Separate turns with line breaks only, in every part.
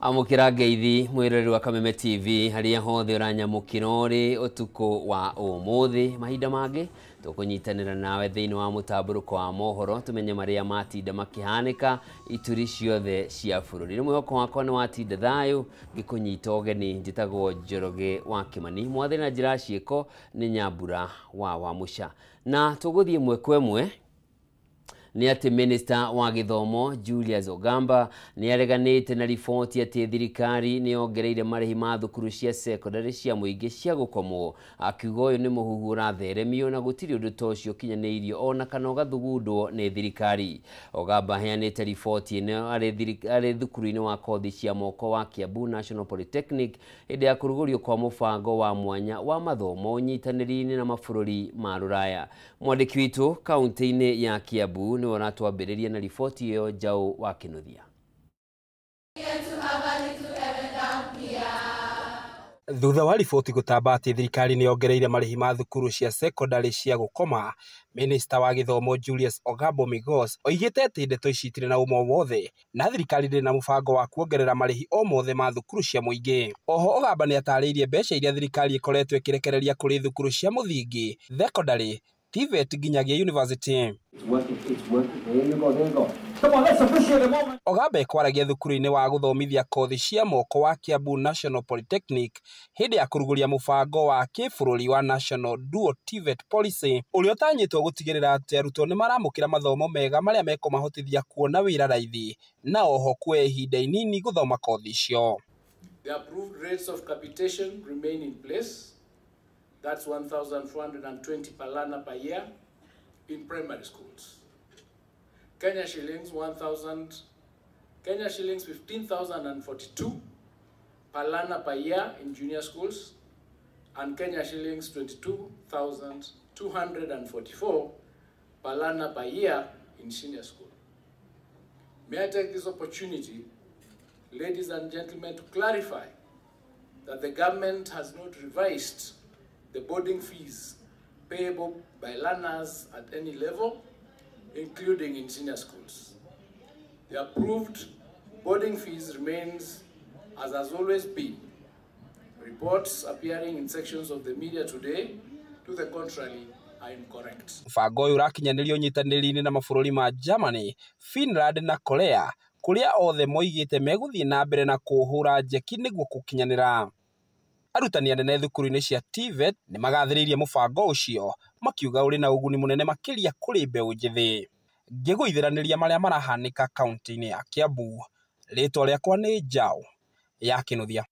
Amũkĩra ngeithi mwĩroreri wa Kameme TV harĩa hothe ũranyamũkĩra ũrĩ ũtukũ wa ũmũthĩ. Mahinda mangĩ tũkũnyitanĩra nawe thĩinĩ wa mũtambũrũko wa mohoro tũmenye marĩa matinda makĩhanĩka ituri ciothe cia bũrũri. Nĩ mwĩhoko wakwa nĩ watinda thayũ ngĩkũnyita ũgeni. Njĩtagwo Njoroge wa Kĩmani, mwathĩ na njĩra ciĩko nĩ Nyambura wa Wamũca, na tũgũthiĩ ĩmwe kwa ĩmwe. Nĩ atĩ Minister wa gĩthomo Julius Ogamba nĩ areganĩte na riboti atĩ thirikari nĩ yongereire marĩhi ma thukuru cia secondary cia mũingĩ cia gũkomwo, akiuga ũyũ nĩ mũhuhu ũratheremio na gũtirĩ ũndũ ta ũcio ũkinyanĩirio ona kana ũgathugundwo nĩ thirikari. Ogamba aheanĩte riboti ĩno arĩ thukuru-inĩ wa kothi cia moko wa Kiambu National Polytechnic hĩndĩ ya kũrugũrio kwa mũbango wa mwanya wa mathomo ũnyitanĩri-inĩ na mabũrũri ma Rũraya. Mwandĩki witũ kaunti-inĩ ya Kiambu nĩwe ũratwambĩrĩria na riboti ĩyo, Njaũ wa Kĩnuthia.
Thutha wa riboti gũtamba atĩ thirikari nĩ yongereire marĩhi ma thukuru cia secondary cia gũkoma, Minister wa gĩthomo Julius Ogamba Migos oigĩte atĩ ndeto ici itirĩ na ũma wothe na thirikari ndĩrĩ na mũbango wa kuongerera marĩhi o mothe ma thukuru cia mũingĩ. Oho Ogamba nĩ atarĩirie mbeca iria thirikari ĩkoretwo ĩkĩrekereria kũrĩ thukuru cia mũthingi, secondary, TVET nginyagia university. Ogamba ekwaragia thukuru-inĩ wa gũthomithia kothi cia moko wa Kiambu National Polytechnic hĩndĩ ya kũrugũria mũbango wa kĩbũrũri wa National Dual TVET Policy ũrĩa ũtanyĩtwo gũtigĩrĩra atĩ arutwo nĩ maramũkĩra mathomo mega marĩa mekũmahotithia kuona wĩra raithi na oho kuoya ihinda inini gũthoma kothi icio.
The approved rates of capitation remain in place. That's 1,420 per learner per year in primary schools. Kenya shillings 1,000, Kenya shillings 15,042 per learner per year in junior schools, and Kenya shillings 22,244 per learner per year in senior school. May I take this opportunity, ladies and gentlemen, to clarify that the government has not revised the boarding fees payable by learners at any level, including in senior schools. The approved boarding fees remains as has always been. Reports appearing in sections of the media today to the contrary are incorrect.
Mũbango ũyũ ũrakinyanĩrio ũnyitanĩri-inĩ na mabũrũri ma Germany, Finland na Korea, kũrĩa othe moigĩte megũthiĩ na mbere na kũhũra njeki nĩguo gũkinyanĩra. Arutani anene thukuru-inĩ cia TVET nĩ magathĩrĩirie mũbango ũcio makiuga ũrĩ na ũguni mũnene makĩria kũrĩ mbeũ njĩthĩ. Ngĩgũithĩranĩria marĩa marahanĩka kaunti-inĩ ya Kiambu, rĩtwa rĩakwa nĩ Njaũ ya Kĩnuthia.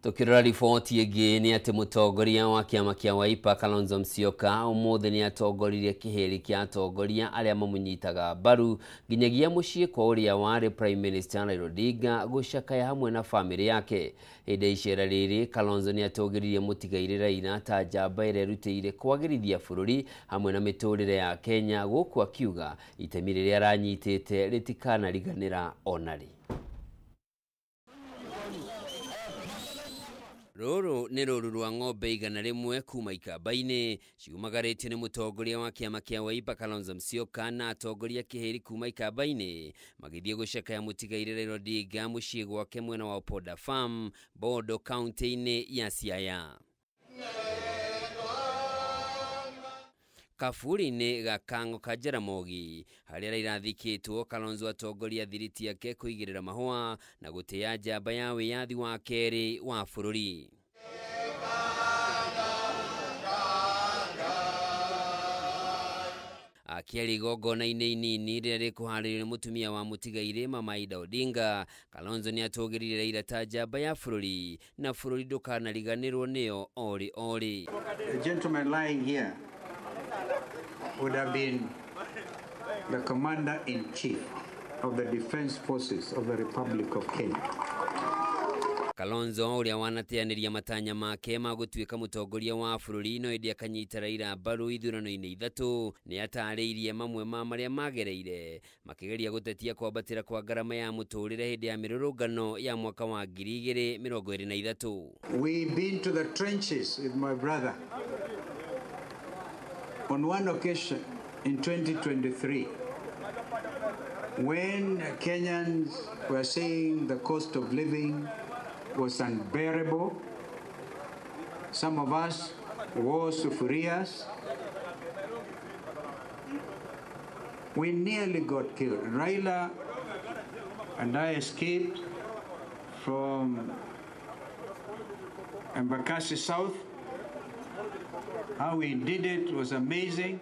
Tukirora riboti ĩngĩ nĩ atĩ mũtongoria wa kĩama kĩa Wiper Kalonzo Musyoka ũmũthĩ nĩ atongoririe kĩhĩri kĩa atongoria arĩa mamũnyitaga mbaru nginyagia mũciĩ kwa ũrĩa warĩ Prime Minister Raila Odinga gũcakaya hamwe na bamĩrĩ yake. Hĩndĩ ya icera rĩrĩ Kalonzo nĩ atũgĩririe mũtigairĩ Raila ta njamba ĩrĩa ĩrutĩire kwagĩrithia bũrũri hamwe na mĩtũrĩre ya Kenya, gũkũ akiuga itemi rĩrĩa aranyitĩte rĩtikanariganĩra ona rĩ. Rũrũ nĩ rũru rwa ng'ombe 100 kuma ikamba-inĩ ciumagarĩtio nĩ mũtongoria wa kĩama kĩa Wiper Kalonzo Musyoka na atongoria kĩhĩri kuma ikamba-inĩ magĩthiĩ gũcakaya mũtigairĩ Raila Odinga mũciĩ gwake mwena wa Opoda Farm, Bondo, kaunti-inĩ ya Siaya. Kaburi-inĩ ga Kang'o ka Jaramogi harĩa Raila athikĩtwo, Kalonzo atongoria thiriti yake kũigĩrĩra mahũa na gũtĩĩa njamba ya wĩyathi wa kerĩ wa bũrũri. Akĩaria igongona-inĩ inini rĩrĩa rĩkũharĩrio nĩ mũtumia wa mũtigairĩ Mama Ida Odinga, Kalonzo nĩ atũgĩririe Raila ta njamba ya bũrũri na bũrũri ndũkanariganĩrwo nĩyo orĩ orĩ.
The gentleman lying here would have been the commander-in-chief of the Defense Forces of the Republic of Kenya.
Kalonzo ũrĩa wanateanĩria matanya make ma gũtuĩka mũtongoria wa bũrũri no ĩndĩ akanyita Raila mbaru ithurano-inĩ 3 nĩ atarĩirie mamwe ma marĩa magereire makĩgeria gũtetia kwambatĩra kwa ngarama ya mũtũrĩre hĩndĩ ya mĩrũrũngano ya mwaka wa 2023.
We've been to the trenches with my brother. On one occasion in 2023, When Kenyans were saying the cost of living was unbearable, some of us wore sufurias. We nearly got killed. Raila and I escaped from Embakasi South. How we did it was amazing.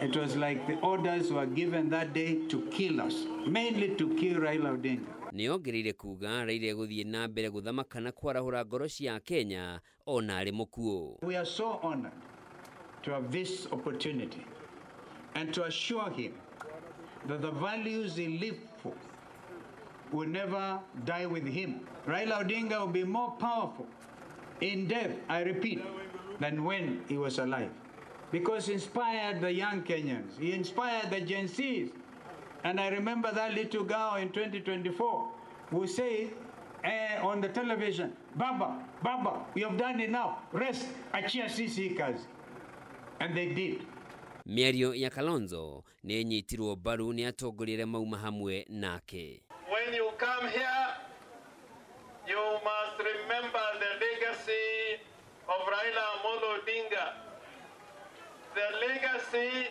It was like the orders were given that day to kill us, mainly to kill Raila Odinga.
Nĩongereire kuga Raila egũthiĩ na mbere gũthamaka na kwarahũra ngoro cia Kenya ona arĩ mũkuũ.
We are so honored to have this opportunity and to assure him that the values he lived for will never die with him. Raila Odinga will be more powerful in death, I repeat, than when he was alive. Because he inspired the young Kenyans, he inspired the Gen Zs. And I remember that little girl in 2024 who said on the television, "Baba, Baba, we have done enough, rest, achia sisi kazi." And they did.
Mĩario ya Kalonzo nĩ ĩnyitirwo mbaru nĩ atongoria arĩa mauma hamwe nake.
When you come here, you must remember the legacy of Raila Amolo Odinga. The legacy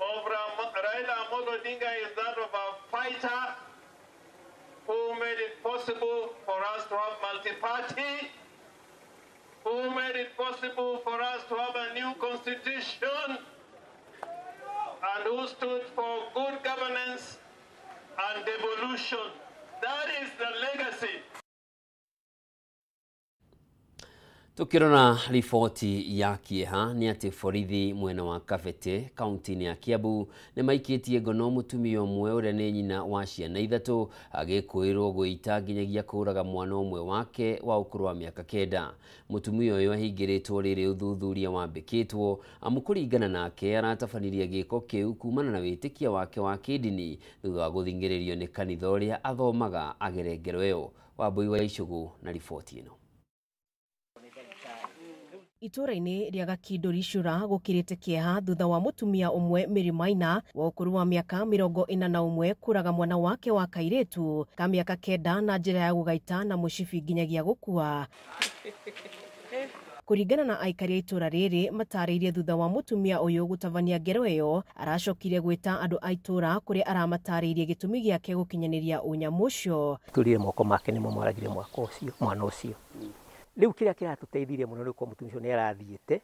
of Raila Amolo Odinga is that of a fighter who made it possible for us to have multi-party, who made it possible for us to have a new constitution, and who stood for good governance and devolution. That is the legacy.
Tukirora riboti ya kieha ni ati borithi mwena wa Kabete kaunti-inĩ ya Kiambu nĩ maikĩtie ngono mũtumia ũmwe ũrĩa nĩ nyina wa ciana ithatũ agĩkũĩrwo gwĩita nginyagia kũũraga mwana ũmwe wake wa ũkũrũ wa mĩaka 9. Mũtumia ũyũ ahingĩrĩtwo rĩrĩ ũthuthuria wambĩkĩtwo amu kũringana nake aratabanirie gĩko kĩu kumana na wĩtĩkia wake wa kĩndini thutha wa gũthingĩrĩrio nĩ kanitha ũrĩa athomaga agere ngero ĩyo. Wambui wa Icũgũ na riboti ĩno.
Itũra-inĩ rĩa Gakindũri Cura gũkĩrĩte kĩeha thutha wa mũtumia ũmwe Mary Maina wa ũkũrũ wa mĩaka 41 kũraga mwana wake wa kairĩtu ka mĩaka 9 na njĩra ya gũgaita na mũcibi nginyagia gũkua. Kũringana na aikari a itũra rĩrĩ matarĩirie thutha wa mũtumia ũyũ gũtabania ngero ĩyo aracokire gwĩta andũ a itũra kũrĩa aramatarĩirie gĩtũmi gĩake gũkinyanĩria ũnyamũ ũcio.
Turire moko make nĩmo moragire mwaka ũcio mwana ũcio. Rĩu kĩrĩa kĩratũteithirie mũno nĩ gũkorwo mũtumia ũcio nĩ arathiĩte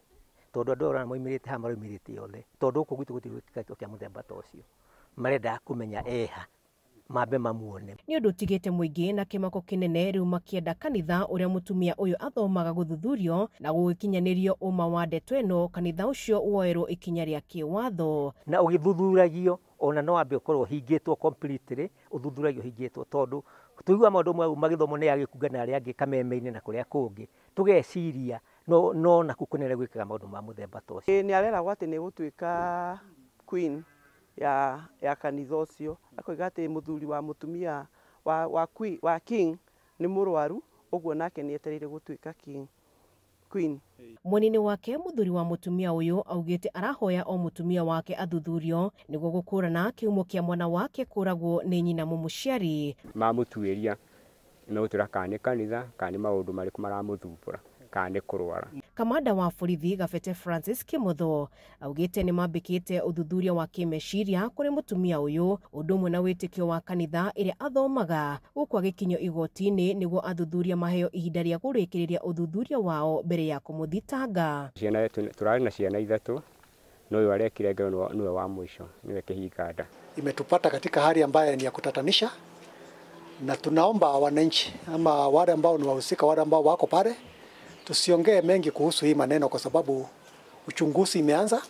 tondũ andũ arĩa moimĩrĩte haha maraumĩrĩte othe tondũ gũkũ gwitũ gũtirĩ gwĩkĩka gĩko kĩa mũthemba ta ũcio marendaga kũmenya eha mambe mamuone.
Nĩ ũndũ ũtigĩte mũingĩ na kĩmako kĩnene rĩu makĩenda kanitha ũrĩa mũtumia ũyũ athomaga gũthuthurio na gũgĩkinyanĩrio ũma wa ndeto ĩno kanitha ũcio woerwo ikinya rĩa kĩwatho.
Na ũgĩthuthuragio ona no ambe ũkorwo ũhingĩtwo completely ũthuthuragio ũhingĩtwo tondũ tuigua maũndũ mau magĩthomwo nĩ agĩkunga na arĩa angĩ kameme-inĩ na kũrĩa kũngĩ tũgeciria no naku kũnene gwĩkaga maũndũ ma mũthemba ta ũcio.
Nĩ areragwo atĩ nĩ gũtuĩka queen ya kanitha ũcio akoiga atĩ mũthuri wa mũtumia wa king nĩ mũrwaru ũguo nake nĩ etereire gũtuĩka king queen.
Mwena-inĩ wake mũthuri wa mũtumia ũyũ augĩte arahoya o mũtumia wake athuthurio nĩguo gũkũrana kĩhumo kĩa mwana wake kũragwo nĩ nyina mũmũciari.
Mamũtuĩria nĩmegũtwĩra kana nĩ kanitha kana nĩ maũndũ marĩkũ maramũthumbũra kana nĩ kũrwara.
Kamanda wa borithi Gabete Francis Kimotho augĩte nĩ mambĩkĩte ũthuthuria wa kĩmeciria kũrĩ mũtumia ũyũ ũndũ ũmwe na wĩtĩkio wa kanitha ĩrĩa athomaga gũkũ agĩkinyio igoti-inĩ nĩguo athuthuria maheo ihinda rĩa kũrĩkĩrĩria ũthuthuria wao mbere ya kũmũthitanga.
Ciana tũrarĩ na ciana ithatũ no ũyũ arekire ngero nĩwe wa mũico nĩwe kĩhinga nda.
Imetupata katika hali ambayo ni ya kutatanisha na tunaomba wananchi ama wale ambao ni wahusika wale ambao wako pale tusiongee mengi kuhusu hii maneno kwa sababu uchunguzi imeanza.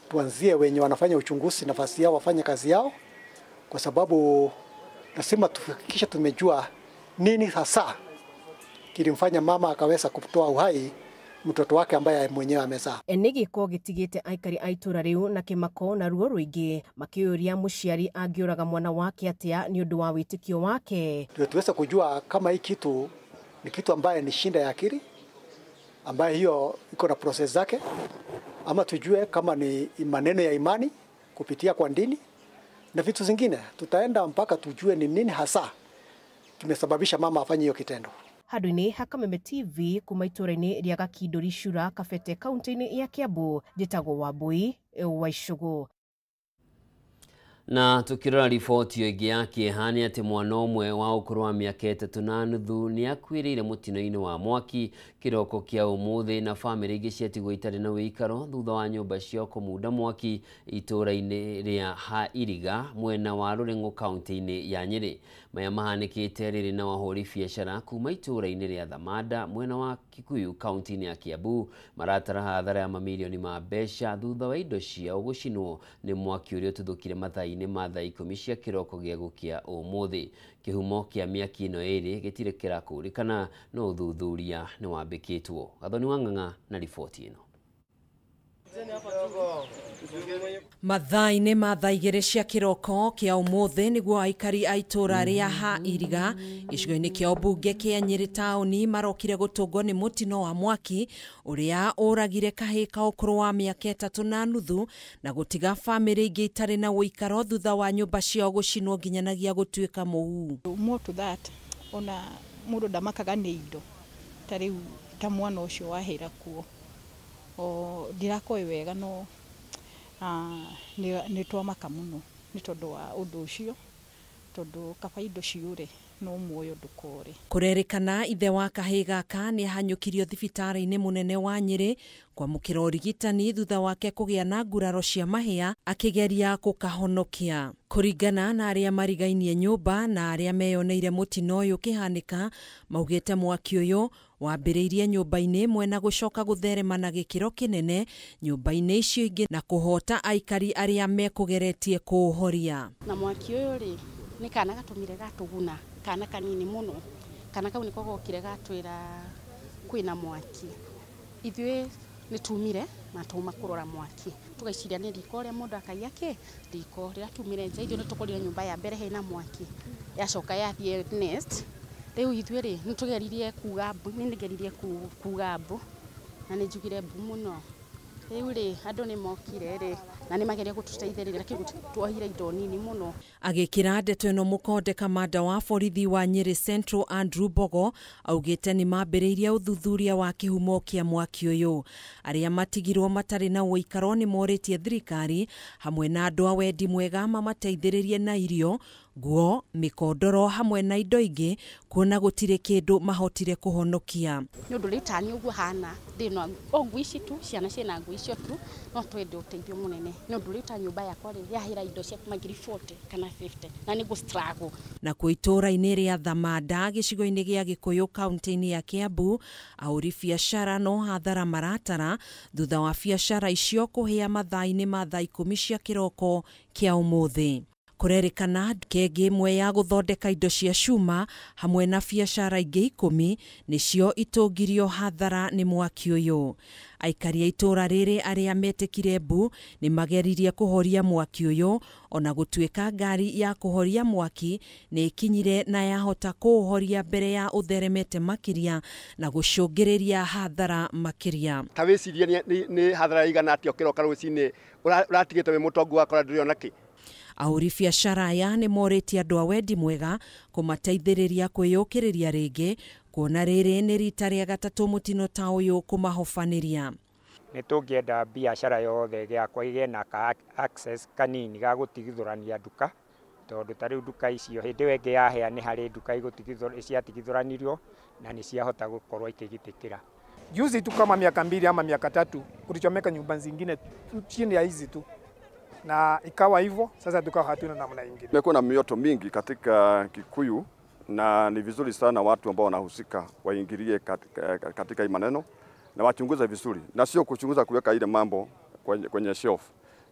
Tuanzie wenye wanafanya uchunguzi nafasi yao wafanye kazi yao kwa sababu lazima tuhakikishe tumejua nini hasa kilimfanya mama akaweza kutoa uhai mtoto wake ambaye mwenyewe amezaa.
Nĩ gĩko gĩtigĩte aikari a itũra rĩu na kĩmako na ruo rũingĩ makĩũria mũciari angĩũraga mwana wake atĩa nĩ ũndũ wa wĩtĩkio wake.
Ndio tuweze kujua kama hii kitu ni kitu ambaye ni shinda ya akili ambaye hiyo iko na process zake ama tujue kama ni maneno ya imani kupitia kwa dini na vitu zingine. Tutaenda mpaka tujue ni nini hasa kimesababisha mama afanye hiyo kitendo.
Handũ-inĩ ha Kameme TV kuma itũũra-inĩ rĩa Gakindũri Cura, Kabete, kaunti-inĩ ya Kiambu, njĩtagwo Wambui wa Icũgũ.
Na tukirora riboti ĩyo ĩngĩ ya kĩeha nĩ atĩ mwana ũmwe wa ũkũrũ wa mĩaka 3.5 nĩ akuĩrĩire mũtino-inĩ wa mwaki kĩroko kĩa ũmũthĩ, na bamĩrĩ ingĩ ciatigwo itarĩ na wĩikaro thutha wa nyũmba ciao kũmunda mwaki itũũra-inĩ rĩa Ha Iriga mwena wa Rũrĩng'ũ kaunti-inĩ ya Nyĩrĩ. Maya mahanĩkĩte rĩrĩ na wahũri biacara kuma itũũra-inĩ rĩa Thamanda mwena wa Kikuyu kaunti-inĩ ya Kiambu maratara hathara ya mamirioni ma mbeca thutha wa indo ciao gũcinwo nĩ mwaki ũrĩa ũtuthũkire mathaa-inĩ ma thaa 10 cia kĩroko gĩa gũkĩa ũmũthĩ. Kĩhumo kĩa mĩaki ĩno ĩrĩ gĩtirĩ kĩrakũrĩkana, no ũthuthuria nĩ wambĩkĩtwo. Gathoni wa Ng'ang'a na riboti ĩno.
Mathaa-inĩ ma thaa 2 cia kĩroko kĩa ũmũthĩ nĩguo aikari a itũũra rĩa Ha Iriga gĩcigo-inĩ kĩa ũmbunge kĩa Nyĩrĩ taũni marokire gũtũngwo nĩ mũtino wa mwaki ũrĩa ũragire kahĩĩ ka ũkũrũ wa mĩaka 3.5 na gũtiga bamĩrĩ ingĩ itarĩ na ũikaro thutha wa nyũmba ciao gũcinwo nginyanagia gũtuĩka mũhu.
More to that, ona mũndũ ndamakaga nĩ indo ta rĩu ta mwana ũcio wahĩra kuo o ndirakoĩ wega no nĩ twamaka mũno nĩ tondũ wa ũndũ ũcio, tondũ kaba indo ciũre no muoyo ndũkore.
Kũrerĩkana ithe wa kahĩĩ gaka nĩ ahanyũkirio thibitarĩ-inĩ mũnene wa Nyĩrĩ kwamũkĩra ũrigitani thutha wake kũgĩa na nguraro cia mahĩa akĩgeria gũkahonokia. Kũringana na arĩa marigainie nyũmba na arĩa meyoneire mũtino ũyũ ũkĩhanĩka, maugĩte mwaki ũyũ wambĩrĩirie nyũmba-inĩ ĩmwe na gũcoka gũtherema na gĩkĩro kĩnene nyũmba-inĩ icio ingĩ na kũhota aikari arĩa mekũgeretie kũũhoria.
Na mwaki ũyũ rĩ nĩ kana gatũmire gatũguna, kana kanini mũno, kana kau nĩko gokire gatwĩra kwĩna mwaki. Ithuĩ nĩ tumire na tuma kũrora mwaki, tũgeciria nĩ riko rĩa mũndũ akaiya kĩ riko rĩrĩa tumire nja. Ithuĩ nĩ tũkorire nyũmba ya mbere hena mwaki, yacoka yathiĩ next. Rĩu ithuĩ rĩ nĩ tũgeririe kuga mbu, nĩ nĩgeririe kuga mbu na nĩ njugire mbu mũno. Rĩu rĩ andũ nĩ mokire rĩ na nĩ mageria gũtũteithĩrĩria, lakini tuohire indo nini mũno.
Agĩkĩra ndeto ĩno mũkonde, kamanda wa borithi wa Nyĩrĩ Central Andrew Mbogo augĩte nĩ mambĩrĩirie ũthuthuria wa kĩhumo kĩa mwaki ũyũ. Arĩa matigirwo matarĩ na ũikaro nĩ morĩtie thirikari hamwe na andũ a wendi mwega mamateithĩrĩrie na irio, nguo, mĩkondoro hamwe na indo ingĩ, kuona gũtirĩ kĩndũ mahotire kũhonokia.
Nĩ ũndũ rĩu tani ũguo hana ndĩna o nguo ici tu, ciana ciĩna nguo icio tu, no twende ũteithio mũnene. Nĩ ũndũ rĩu ta nyũmba yakwa rĩ yahĩra indo cia kuma 40,000 kana 50 na nĩ ngũ struggle.
Na kuo itũũra-inĩ rĩa Thamanda gĩcigo-inĩ gĩa Gĩkũyũ kaunti-inĩ ya Kiambu, ahũri biacara no hathara maratara thutha wa biacara icio kũhĩa mathaa-inĩ ma thaa 10 cia kĩroko kĩa ũmũthĩ. Kũrerĩkana kenge ĩmwe ya gũthondeka indo cia cuma hamwe na biacara ingĩ 10 nĩcio itũngirio hathara nĩ mwaki ũyũ. Aikari a itũũra rĩrĩ arĩa metĩkire mbu nĩ mageririe kũhoria mwaki ũyũ, ona gũtuĩka ngari ya kũhoria mwaki nĩ ĩkinyire na yahota kũũhoria mbere ya ũtheremete makĩria na gũcũngĩrĩria hathara makĩria.
Ta wĩcirie nĩ hathara ĩigana atĩa ũkĩroka rũcinĩ ũratigĩte wĩ mũtongu wakora ndũrĩ ona kĩ.
Ahũri biacara aya nĩ morĩtie andũ a wendi mwega kũmateithĩrĩria kwĩyũkĩrĩria rĩngĩ, kuona rĩrĩ nĩ rita rĩa gatatũ mũtino ta ũyũ kũmahobanĩria.
Nĩ tũngĩenda biacara yothe gĩakwa ĩgĩe na ka access kanini ga gũtigithũrania nduka, tondũ ta rĩu nduka icio hĩndĩ ĩyo ĩngĩ yahĩa nĩ harĩ nduka ciatigithũranirio na nĩ ciahota gũkorwo ikĩgitĩkĩra.
Juzi tu kama miaka 2 ama miaka 3 kulichomeka nyumba zingine chini ya hizi tu, na ikawa hivyo sasa tukawa hatuna namna nyingine.
Kumekuwa na mioto mingi katika Kikuyu na ni vizuri sana watu ambao wanahusika waingilie katika hii maneno na wachunguze vizuri, na sio kuchunguza kuweka ile mambo kwenye shelf.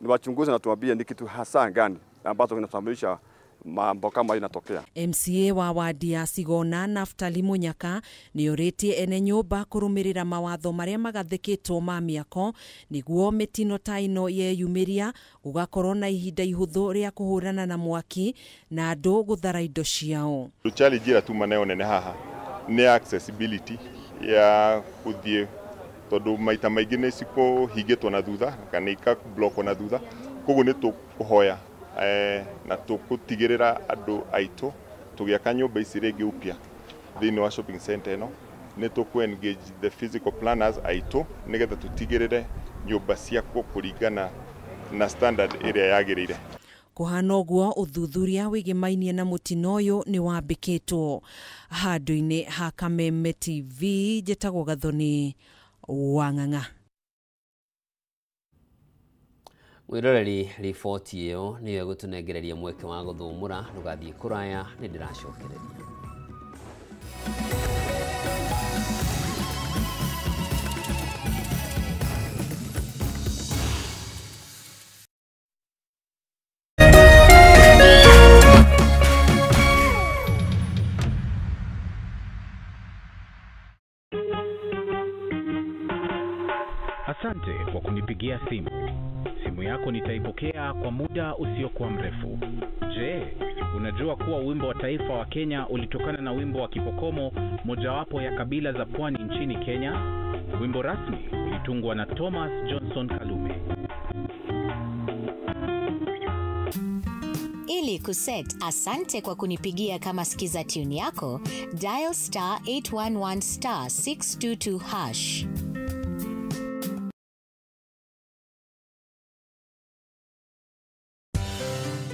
Ni wachunguze na tuambie ni kitu hasa gani ambacho kinasababisha mambo kama inatokea.
MCA wa wadi ya Sigona Naftali Munyaka nĩorĩtie ene nyũmba kũrũmĩrĩra mawatho marĩa magathĩkĩtwo ma mĩako nĩguo mĩtino ta ĩno yeyumĩria gũgakorwo na ihinda ihũthũ rĩa kũhũrana na mwaki na andũ gũthara indo ciao.
Challenge ĩrĩa tuma nayo nene haha nĩ accessibility ya gũthiĩ, tondũ maita maingĩ nĩ cikũhingĩtwo na thutha kana ikablockwo na thutha, koguo nĩ tũkũhoya Na tũgũtigĩrĩra andũ aitũ tũgĩaka nyũmba ici rĩngĩ upya thĩinĩ wa shopping center ĩno nĩ tũkũ engage the physical planners aitũ nĩgetha tũtigĩrĩre nyũmba ciakwo kũringana na standard ĩrĩa yagĩrĩire.
Kũhana ũguo ũthuthuria wĩgĩmainie na mũtino ũyũ nĩ wambĩkĩtwo. Handũ-inĩ ha Kameme TV njĩtagwo Gathoni wa Ng'ang'a.
Mwĩroreri, riboti ĩyo nĩyo ĩgũtũnengereria mweke wa gũthũmũra. Ndũgathiĩ kũraya, nĩ ndĩracokereria.
Asante kwa kunipigia simu. Simu yako nitaipokea kwa muda usiokuwa mrefu. Je, unajua kuwa wimbo wa taifa wa Kenya ulitokana na wimbo wa Kipokomo, mojawapo ya kabila za pwani nchini Kenya? Wimbo rasmi ulitungwa na Thomas Johnson Kalume.
Ili kuset asante kwa kunipigia kama skiza tune yako, dial star 811 star 622 hash.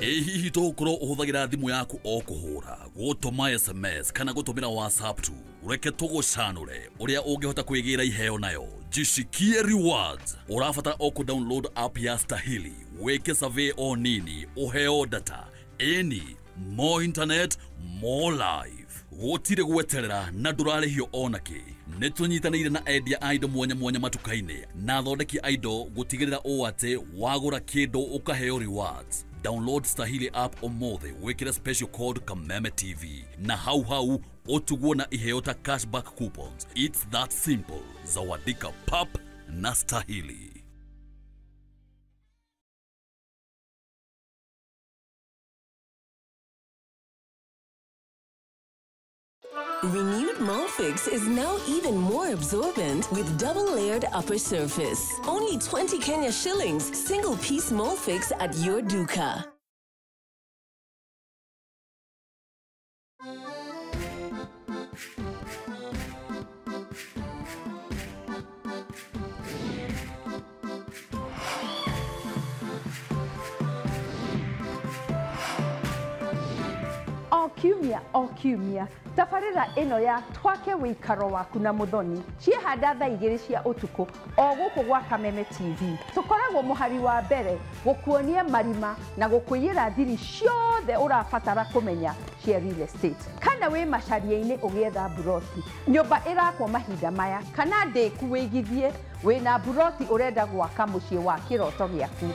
Ĩ hihi tũgũkorwo ũhũthagĩra thimũ yaku o kũhũra, gũtũma SMS kana gũtũmĩra WhatsApp tu? Reke tũgũcanũre ũrĩa ũngĩhota kwĩgĩra iheo nayo. Jishikie rewards. Ũrabatara o kũ download app ya Stahili, wĩke survey o nini, ũheo data. Ĩni, more internet, more life. Gũtirĩ gweterera na ndũrarĩhio onakĩ. Nĩ tũnyitanĩire na endia a indo mwanya mwanya matuka-inĩ na athondeki a indo gũtigĩrĩra ũũ atĩ wagũra kĩndũ ũkaheo rewards. Download Stahili app ũmũthĩ, wĩkĩre special code Kameme TV na hau hau ũtugwo na iheo ta cashback coupons. It's that simple. Zawadika pap na Stahili.
Renewed Molfix is now even more absorbent with double-layered upper surface. Only 20 Kenya shillings, single-piece Molfix at your duka.
O kiumia tabarĩra ĩno ya Twake Wĩikaro Waku na Mũthoni ciehanda thaa 2 cia ũtukũ o gũkũ gwa Kameme TV. Tũkoragwo mũhari wa mbere gũkuonia marima na gũkũiyĩra thiri ciothe ũrabatara kũmenya cia real estate. Kana wĩ macaria-inĩ ũgĩetha mburoti, nyũmba ĩrakwo mahinda maya, kana ndĩku wĩigithie wĩna mburoti ũrenda gwaka mũciĩ wa kĩroto gĩaku.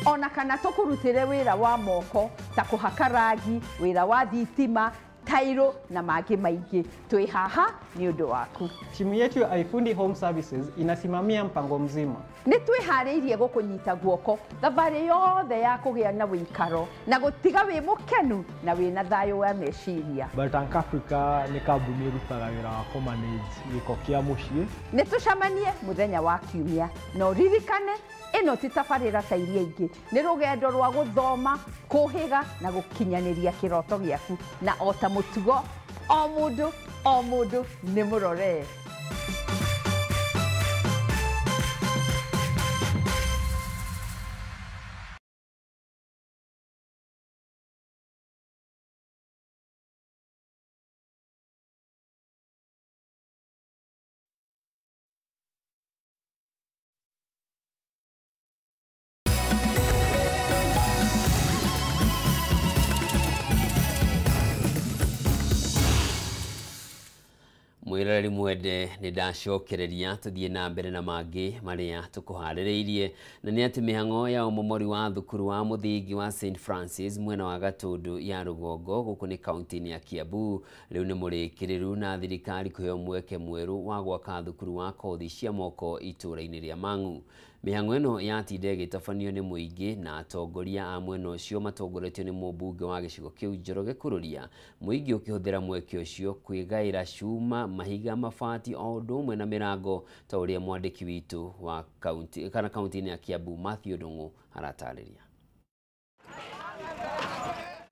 Ona kana tũkũrutĩre wĩra wa moko ta kũhaka rangi, wĩra wa thitima, tairo na mangĩ maingĩ. Twĩ haha nĩ ũndũ waku.
Timu yetu ya iFundi Home Services inasimamia mpango mzima.
Nĩ twĩharĩirie gũkũnyita guoko thabarĩ yothe ya kũgĩa na wĩikaro na gũtiga wĩ mũkenu na wĩna thayũ wa meciria.
Baltank Africa nĩ kambuni ĩrutaga wĩra wa kũmanage gĩko kĩa mũciĩ.
Nĩ tũcemanie mũthenya wa kiumia na ũririkane ĩno ti tabarĩra ta iria ingĩ, nĩ rũgendo rwa gũthoma, kũhĩga na gũkinyanĩria kĩroto gĩaku, na o ta mũtugo o mũndũ nĩ mũrore.
Mwĩroreri mwende, nĩ ndacokereria tũthiĩ na mbere na mangĩ marĩa tũkũharĩrĩirie, na nĩ atĩ mĩhang'o ya ũmomori wa thukuru wa mũthingi wa St Francis mwena wa Gatũndũ ya rũgongo gũkũ nĩ kaunti-inĩ ya Kiambu rĩu nĩ mũrĩkĩrĩru na thirikari kũheo mweke mwerũ wa gwaka thukuru wa kothi cia moko itũũra-inĩ rĩa Mang'u. Mĩhang'o ĩno yatinda ĩgĩtabanio nĩ mũingĩ na atongoria a mwena ũcio matongoretio nĩ mũmbunge wa gĩcigo kĩu Njoroge Kururia. Mũingĩ ũkĩhũthĩra mweke ũcio kwĩgaĩra cuma, mahiga, mabati o ũndũ ũmwe na mĩrango ta ũrĩa mwandĩki witũ wa kaunti kana kaunti-inĩ ya Kiambu Matthew Ndung'u aratarĩria.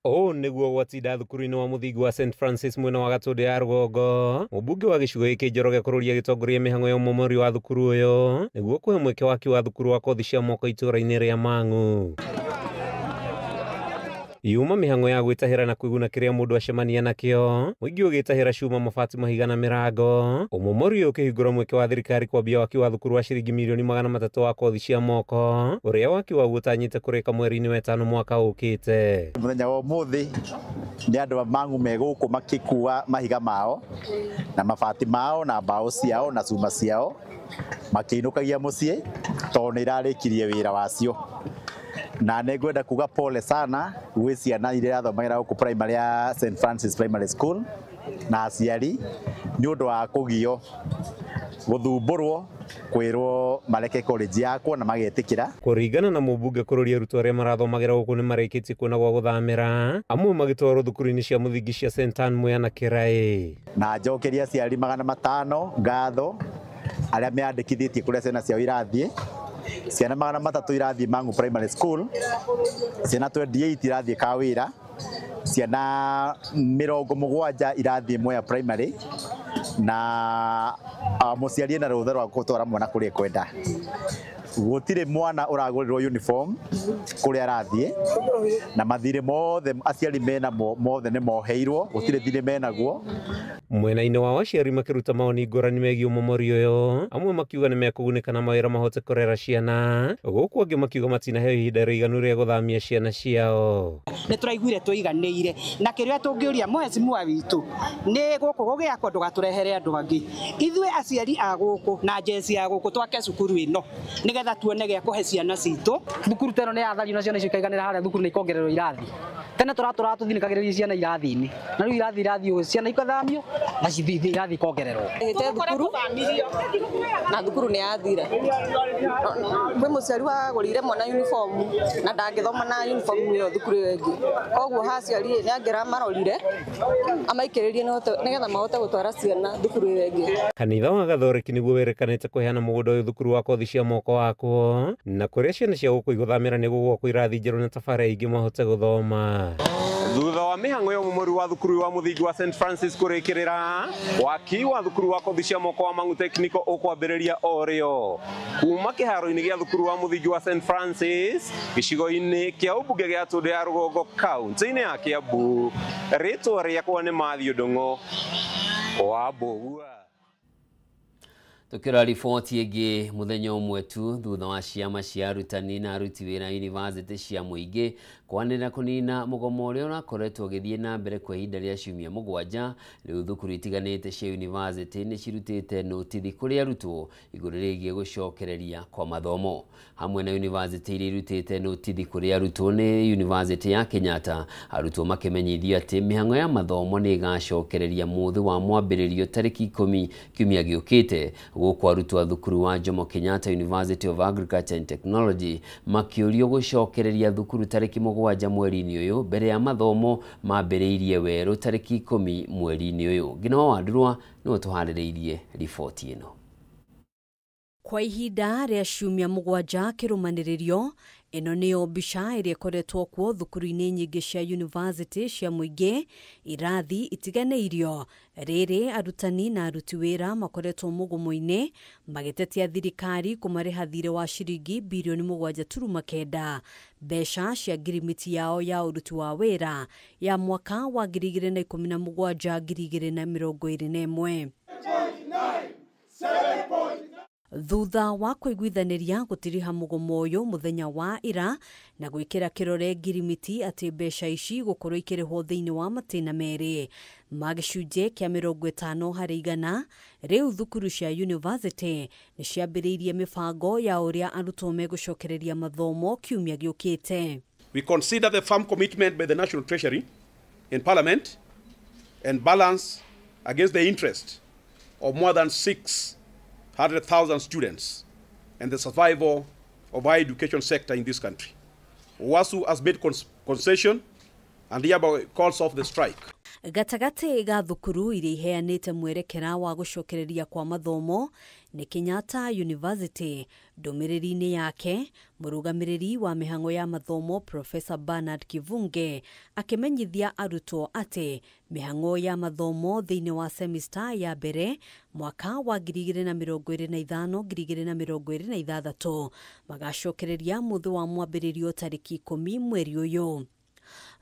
Ũũ nĩguo gwatinda thukuru-inĩ wa mũthingi wa St Francis mwena wa Gatũndũ ya rũgongo. Mũmbunge wa gĩcigo gĩkĩ Njoroge Kururia agĩtongoria mĩhang'o ya ũmomori wa thukuru ũyũ nĩguo kũhe mweke waki wa thukuru wa kothi cia moko itũũra-inĩ rĩa Mang'u. Yuma mĩhang'o ya gwĩtahĩra na kwĩguna kĩrĩa mũndũ acemania nakĩo, mũingĩ ũgĩtahĩra cuma, mabati, mahiga na mĩrango. Ũmomori ũyũ ũkĩhingũra mweke wa thirikari kwambia waki wa thukuru wa ciringi mirioni 300 wa kothi cia moko, ũrĩa waki waguo ũtanyĩte kũrĩka mweri-inĩ wa 5 mwaka ũkĩte.
Mũthenya wa ũmũthĩ nĩ andũ a Mang'u me gũkũ makĩkua mahiga mao na mabati mao na mbaũ ciao na cuma ciao makĩinũkagia mũciĩ tondũ nĩ irarĩkirie wĩra wacio. Na nĩ ngwenda kuga pole sana gwĩ ciana iria irathomagĩra gũkũ primary ya St Francis Primary School na aciari nĩ ũndũ wa kũgio gũthumbũrwo kwĩrwo mareke college yakwo na magetĩkĩra.
Kũringana na mũmbunge Kururia, arutwo arĩa marathomagĩra gũkũ nĩ marĩkĩtie kuona gwa gũthamĩra, amwe magĩtwarwo thukuru-inĩ cia mũthingi cia St Anne Mwea na Kĩraĩ.
Na njokeria aciari 500 ngatho arĩa meandĩkithĩtie kũrĩa ciana ciao irathiĩ. Ciana 300 irathiĩ Mang'u Primary School, ciana 28 irathiĩ Kawĩra, ciana 70 irathiĩ Mwea Primary, na mũciari ena rũtha rwa gũtwara mwana kũrĩa ekwenda. Gũtirĩ mwana ũragũrĩrwo uniform kũrĩa arathiĩ, na mathirĩ mothe aciari menamo mothe nĩ moheirwo, gũtirĩ thirĩ menaguo.
Mwena-inĩ wao aciari makĩruta mawoni ngũrani megiĩ ũmomori ũyũ, amwe makiuga nĩ mekũgunĩka na mawĩra mahote kũrera ciana, gũkũ angĩ makiuga matinaheo ihinda rĩiganu rĩa gũthamia ciana ciao.
Nĩ tũraiguire tũiganĩire na kĩrĩa tũngĩũria mheshimiwa witũ nĩ gũkũ gũgĩakwo ndũgatũrehere andũ angĩ. Ithuĩ aciari a gũkũ na njeci ya gũkũ twake cukuru ĩno nĩgetha tuone gĩa kũhe ciana citũ.
Thukuru ta ĩno nĩ yathario na ciana icio ikaiganĩra harĩa thukuru nĩ ikongererwo irathi. Tene tũratũthinĩkagĩrĩria ciana irathi-inĩ, na rĩu irathi irathiĩ ciana ikathamio na irathi ikongererwo.
Hĩte thukuru na thukuru nĩ yathira. Kwĩ mũciari wagũrĩire mwana uniform na ndangĩthoma na uniform ĩyo thukuru ĩyo ĩngĩ, koguo haciari nĩ angĩramarorire amaikĩrĩrie nĩgetha mahote gũtwara ciana thukuru ĩyo ĩngĩ.
Kanitha wa Gathoreki nĩguo wĩrĩkanĩte kũheana mũgũnda ũyũ thukuru wa kothi cia moko wakwo, na kũrĩa ciana cia gũkũ igũthamĩra nĩ gũgwakwo irathi njerũ na tabarĩra ingĩ mahote gũthoma.
Thutha wa mĩhang'o ya ũmomori wa thukuru wa mũthingi wa St Francis kũrĩkĩrĩra, waki wa thukuru wa kothi cia moko wa Mang'u Technical ũkwambĩrĩria o rĩo kuma kĩharo-inĩ gĩa thukuru wa mũthingi wa St Francis gĩcigo-inĩ kĩa ũmbunge gĩa Tũndũ ya Rũgongo kaunti-inĩ ya Kiambu. Rĩtwa rĩakwa nĩ Matthew Ndung'u wa Mbũgua.
Tukĩrora riboti ĩngĩ mũthenya ũmwe tu thutha wa ciama cia arutani na aruti wĩra yunivasĩtĩ cia mũingĩ kwanĩrĩra kũnina mũgomo ũrĩa ũrakoretwo ũgĩthiĩ na mbere kwa ihinda rĩa ciumia 7, rĩu thukuru itiganĩte cia yunivasĩtĩ nĩ cirutĩte notithi kũrĩ arutwo igũrũ rĩgiĩ gũcokereria kwa mathomo. Hamwe na yunivasĩtĩ iria irutĩte notithi kũrĩ arutwo nĩ yunivasĩtĩ ya Kenyatta, arutwo makĩmenyithio atĩ mĩhang'o ya mathomo nĩ ĩgacokereria mũthĩ wa mwambĩrĩrio tarĩki 10 kiumia gĩũkĩte. Gũkũ arutwo a thukuru wa Jomo Kenyatta University of Agriculture and Technology makĩũrio gũcokereria thukuru tarĩki 7 mweri-inĩ ũyũ mbere ya mathomo mambĩrĩirie werũ tarĩki 10 mweri-inĩ ũyũ. Ngina wa Wandurwa nĩwe tũharĩrĩirie riboti ĩno.
Kwa ihinda rĩa ciumia 7 kĩrũmanĩrĩrio, ĩno nĩyo mbica ĩrĩa ĩkoretwo kuo thukuru-inĩ nyingĩ cia yunivasĩtĩ cia mũingĩ, irathi itiganĩirio. Rĩrĩ arutani na aruti wĩra makoretwo mũgomo-inĩ magĩtetia thirikari kũmarĩha thirĩ wa ciringi birioni 7.9 mbeca cia ngirimiti yao ya ũruti wa wĩra ya mwaka wa 2017 2021. Thutha wa kũiguithanĩria gũtiriha mũgomo ũyũ mũthenya wa ira na gwĩkĩra kĩrore ngirimiti atĩ mbeca ici gũkorwo ikĩrĩhwo thĩinĩ wa matĩna merĩ ma gĩcunjĩ kĩa 50 harĩ igana, rĩu thukuru cia yunivasĩtĩ nĩ ciambĩrĩirie mĩbango ya ũrĩa arutwo megũcokereria mathomo kiumia gĩũkĩte.
We consider the firm commitment by the National Treasury in Parliament and balance against the interest of more than 600,000 students and the survival of higher education sector in this country. UASU has made concession and hereby calls off the strike.
Gatagatĩ ga thukuru iria iheanĩte mwerekera wa gũcokereria kwa mathomo nĩ Kenyatta University. Ndũmĩrĩri-inĩ yake, mũrũgamĩrĩri wa mĩhang'o ya mathomo Professor Bernard Kivunge akĩmenyithia arutwo atĩ mĩhang'o ya mathomo thĩinĩ wa semester ya mbere mwaka wa 2025 2026 magacokereria mũthĩ wa mwambĩrĩrio tarĩki 10 mweri ũyũ.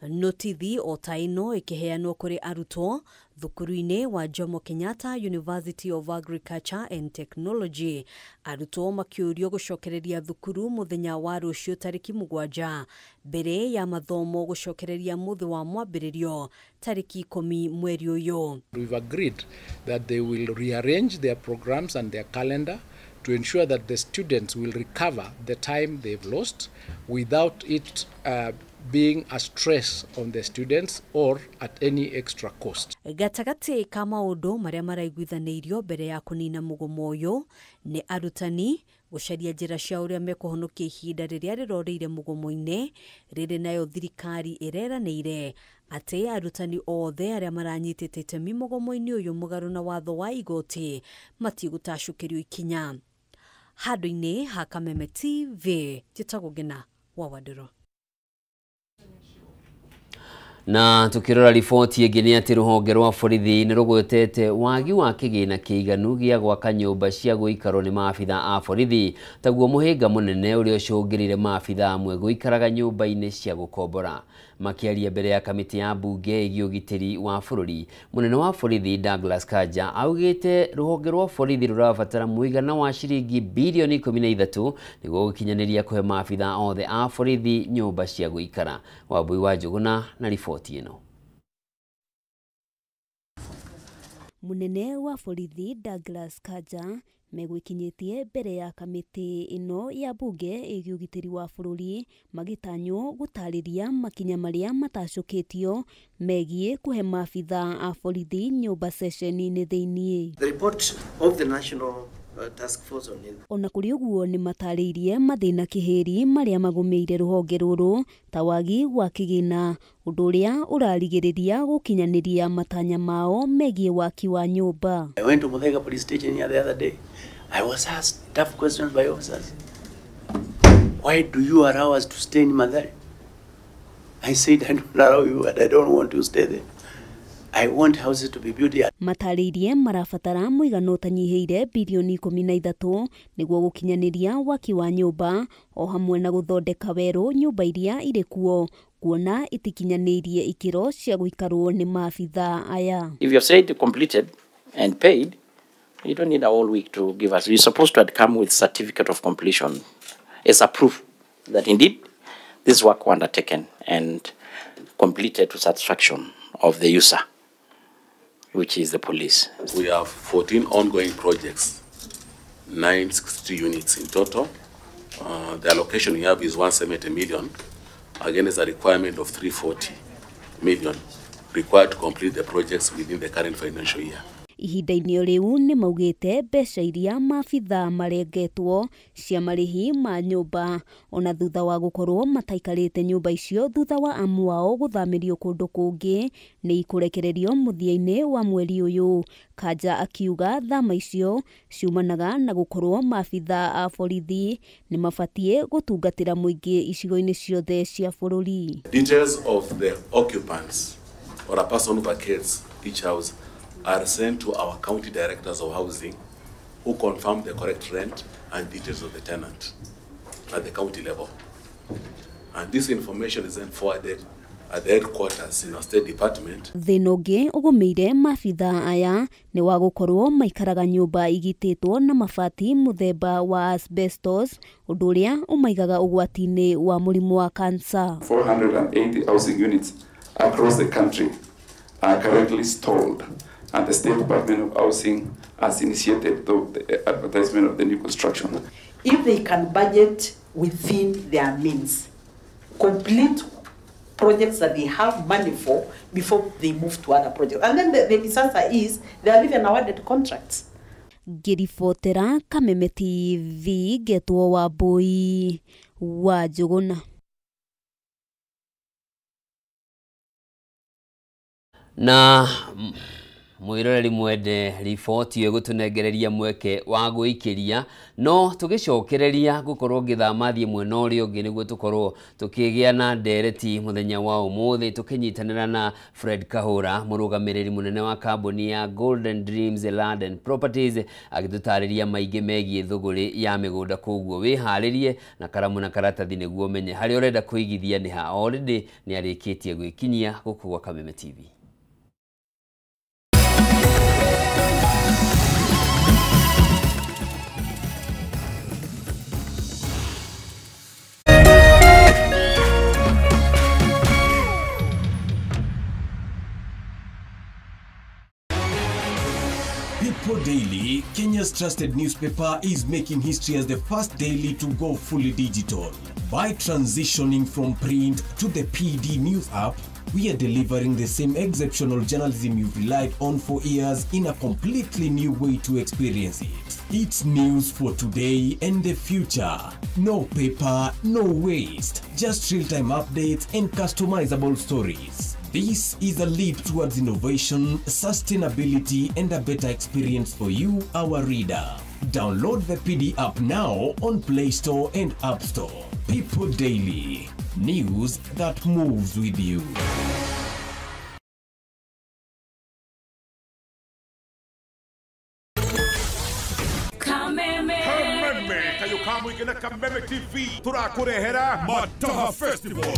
Notithi o ta ĩno ĩkĩheanwo kũrĩ arutwo thukuru-inĩ wa Jomo Kenyatta University of Agriculture and Technology. Arutwo makĩũrio gũcokereria thukuru mũthenya wa rũciũ tarĩki 7 mbere ya mathomo gũcokereria mũthĩ wa mwambĩrĩrio tarĩki 10 mweri ũyũ.
We've agreed that they will rearrange their programs and their calendar to ensure that the students will recover the time they've lost without it being a stress on the students or at any extra cost.
Gatagatĩ ka maũndũ marĩa maraiguithanĩirio mbere ya kũnina mũgomo ũyũ nĩ arutani gũcaria njĩra cia ũrĩa mekũhonokia ihinda rĩrĩa rĩroreire mũgomo-inĩ, rĩrĩ nayo thirikari ĩreranĩire atĩ arutani othe arĩa maranyitĩte itemi mũgomo-inĩ ũyũ mũgarũ na watho wa igoti matigũtacũkĩrio ikinya. Handũ-inĩ ha Kameme TV, njĩtagwo Ngina wa Wandũrũ.
Na tukirora riboti ĩngĩ nĩ atĩ rũhonge rwa borithi nĩ rũgwetete wagi wa kĩgĩna kĩiganu gĩa gwaka nyũmba cia gũikarwo nĩ maabitha a borithi taguo mũhĩnga mũnene ũrĩa ũcũngĩrĩire maabitha amwe gũikaraga nyũmba-inĩ cia gũkombora. Makĩaria mbere ya kamĩtĩ ya mbunge ĩgiĩ ũgitĩri wa bũrũri, mũnene wa borithi Douglas Kanja augĩte rũhonge rwa borithi rũrabatara mũigana wa ciringi bilioni 13 nĩguo gũkinyanĩria kũhe maabitha othe a borithi nyũmba cia gũikara. Wambui wa Njũgũna na riboti ĩno.
Mũnene wa borithi Douglas Kanja megwikinyĩtie mbere ya kamĩtĩ ĩno ya mbunge ĩgiĩ ũgitĩri wa bũrũri magĩtanywo gũtarĩria makinya marĩa matacũkĩtio megiĩ kũhe maabitha a borithi nyũmba ceceni-inĩ thĩiniĩ.
The report of the National Task Force on
Ona kũrĩ ũguo nĩ matarĩirie mathĩna kĩhĩri marĩa magũmĩire rũhonge rũrũ ta wagi wa kĩgĩna, ũndũ ũrĩa ũrarigĩrĩria gũkinyanĩria matanya mao megiĩ waki wa nyũmba.
I went to Muthaiga police station here the other day. I was asked tough questions by officers. Why do you allow us to stay in Mathare? I said, I don't allow you and I don't want to stay there. I want houses to be built here.
Matarĩirie marabatara mũigana ũtanyihĩire bilioni 13 nĩguo gũkinyanĩria waki wa nyũmba o hamwe na gũthondeka werũ nyũmba iria irĩ kuo kuona itikinyanĩirie ikĩro cia gũikarwo nĩ maabitha aya.
If you have said completed and paid, you don't need a whole week to give us. You're supposed to have come with certificate of completion as a proof that indeed this work was undertaken and completed to satisfaction of the user, which is the police.
We have 14 ongoing projects, 962 units in total. The allocation we have is 170 million against a requirement of 340 million required to complete the projects within the current financial year.
Ihinda-inĩ rĩu nĩ maugĩte mbeca iria maabitha marengetwo cia marĩhi ma nyũmba ona thutha wa gũkorwo mataikarĩte nyũmba icio thutha wa amu wao gũthamĩrio kũndũ kũngĩ nĩ ikũrekererio mũthia-inĩ wa mweri ũyũ. Kanja akiuga thama icio ciumanaga na gũkorwo maabitha a borithi nĩ mabatiĩ gũtungatĩra mũingĩ icigo-inĩ ciothe cia bũrũri.
Details of the occupants or a person who vacates each house are sent to our county directors of housing who confirm the correct rent and details of the tenant at the county level. And this information is then forwarded at the headquarters in our state department.
Thĩna ũngĩ ũgũmĩire maabitha aya nĩ wa gũkorwo maikaraga nyũmba igitĩtwo na mabati mũthemba wa asbestos, ũndũ ũrĩa ũmaigaga ũgwati-inĩ wa mũrimũ wa kansa.
480 housing units across the country are currently stalled, and the State Department of Housing has initiated the advertisement of the new construction.
If they can budget within their means, complete projects that they have money for before they move to other projects. And then the disaster is they have even awarded contracts.
Ngĩribotera Kameme TV ngetwo Wambui wa Njũgũna.
Na mwiroreri mwende, riboti ĩyo ĩgũtũnengereria mweke wa gwĩikĩria, no tũgĩcokereria gũkorwo ngĩthama thiĩ mwena ũrĩa ũngĩ nĩguo tũkorwo tũkĩgĩa na ndereti mũthenya wa ũmũthĩ, tũkĩnyitanĩra na Fred Kahũra, mũrũgamĩrĩri mũnene wa kambuni ya Golden Dreams Land and Properties, agĩtũtarĩria maingĩ megiĩ thũgũrĩ ya mĩgũnda. Koguo wĩharĩrie na karamu na karatathi nĩguo ũmenye harĩa ũrenda kũigithia nĩ ha. Already nĩ arĩkĩtie gwĩkinyia gũkũ gwa Kameme TV.
People Daily, Kenya's trusted newspaper, is making history as the first daily to go fully digital. By transitioning from print to the PD News app, we are delivering the same exceptional journalism you've relied on for years in a completely new way to experience it. It's news for today and the future. No paper, no waste, just real-time updates and customizable stories. This is a leap towards innovation, sustainability, and a better experience for you, our reader. Download the PD app now on Play Store and App Store. People Daily, news that moves with you.
Kameme Kameme Kameme TV turakurehera Mataha Festival.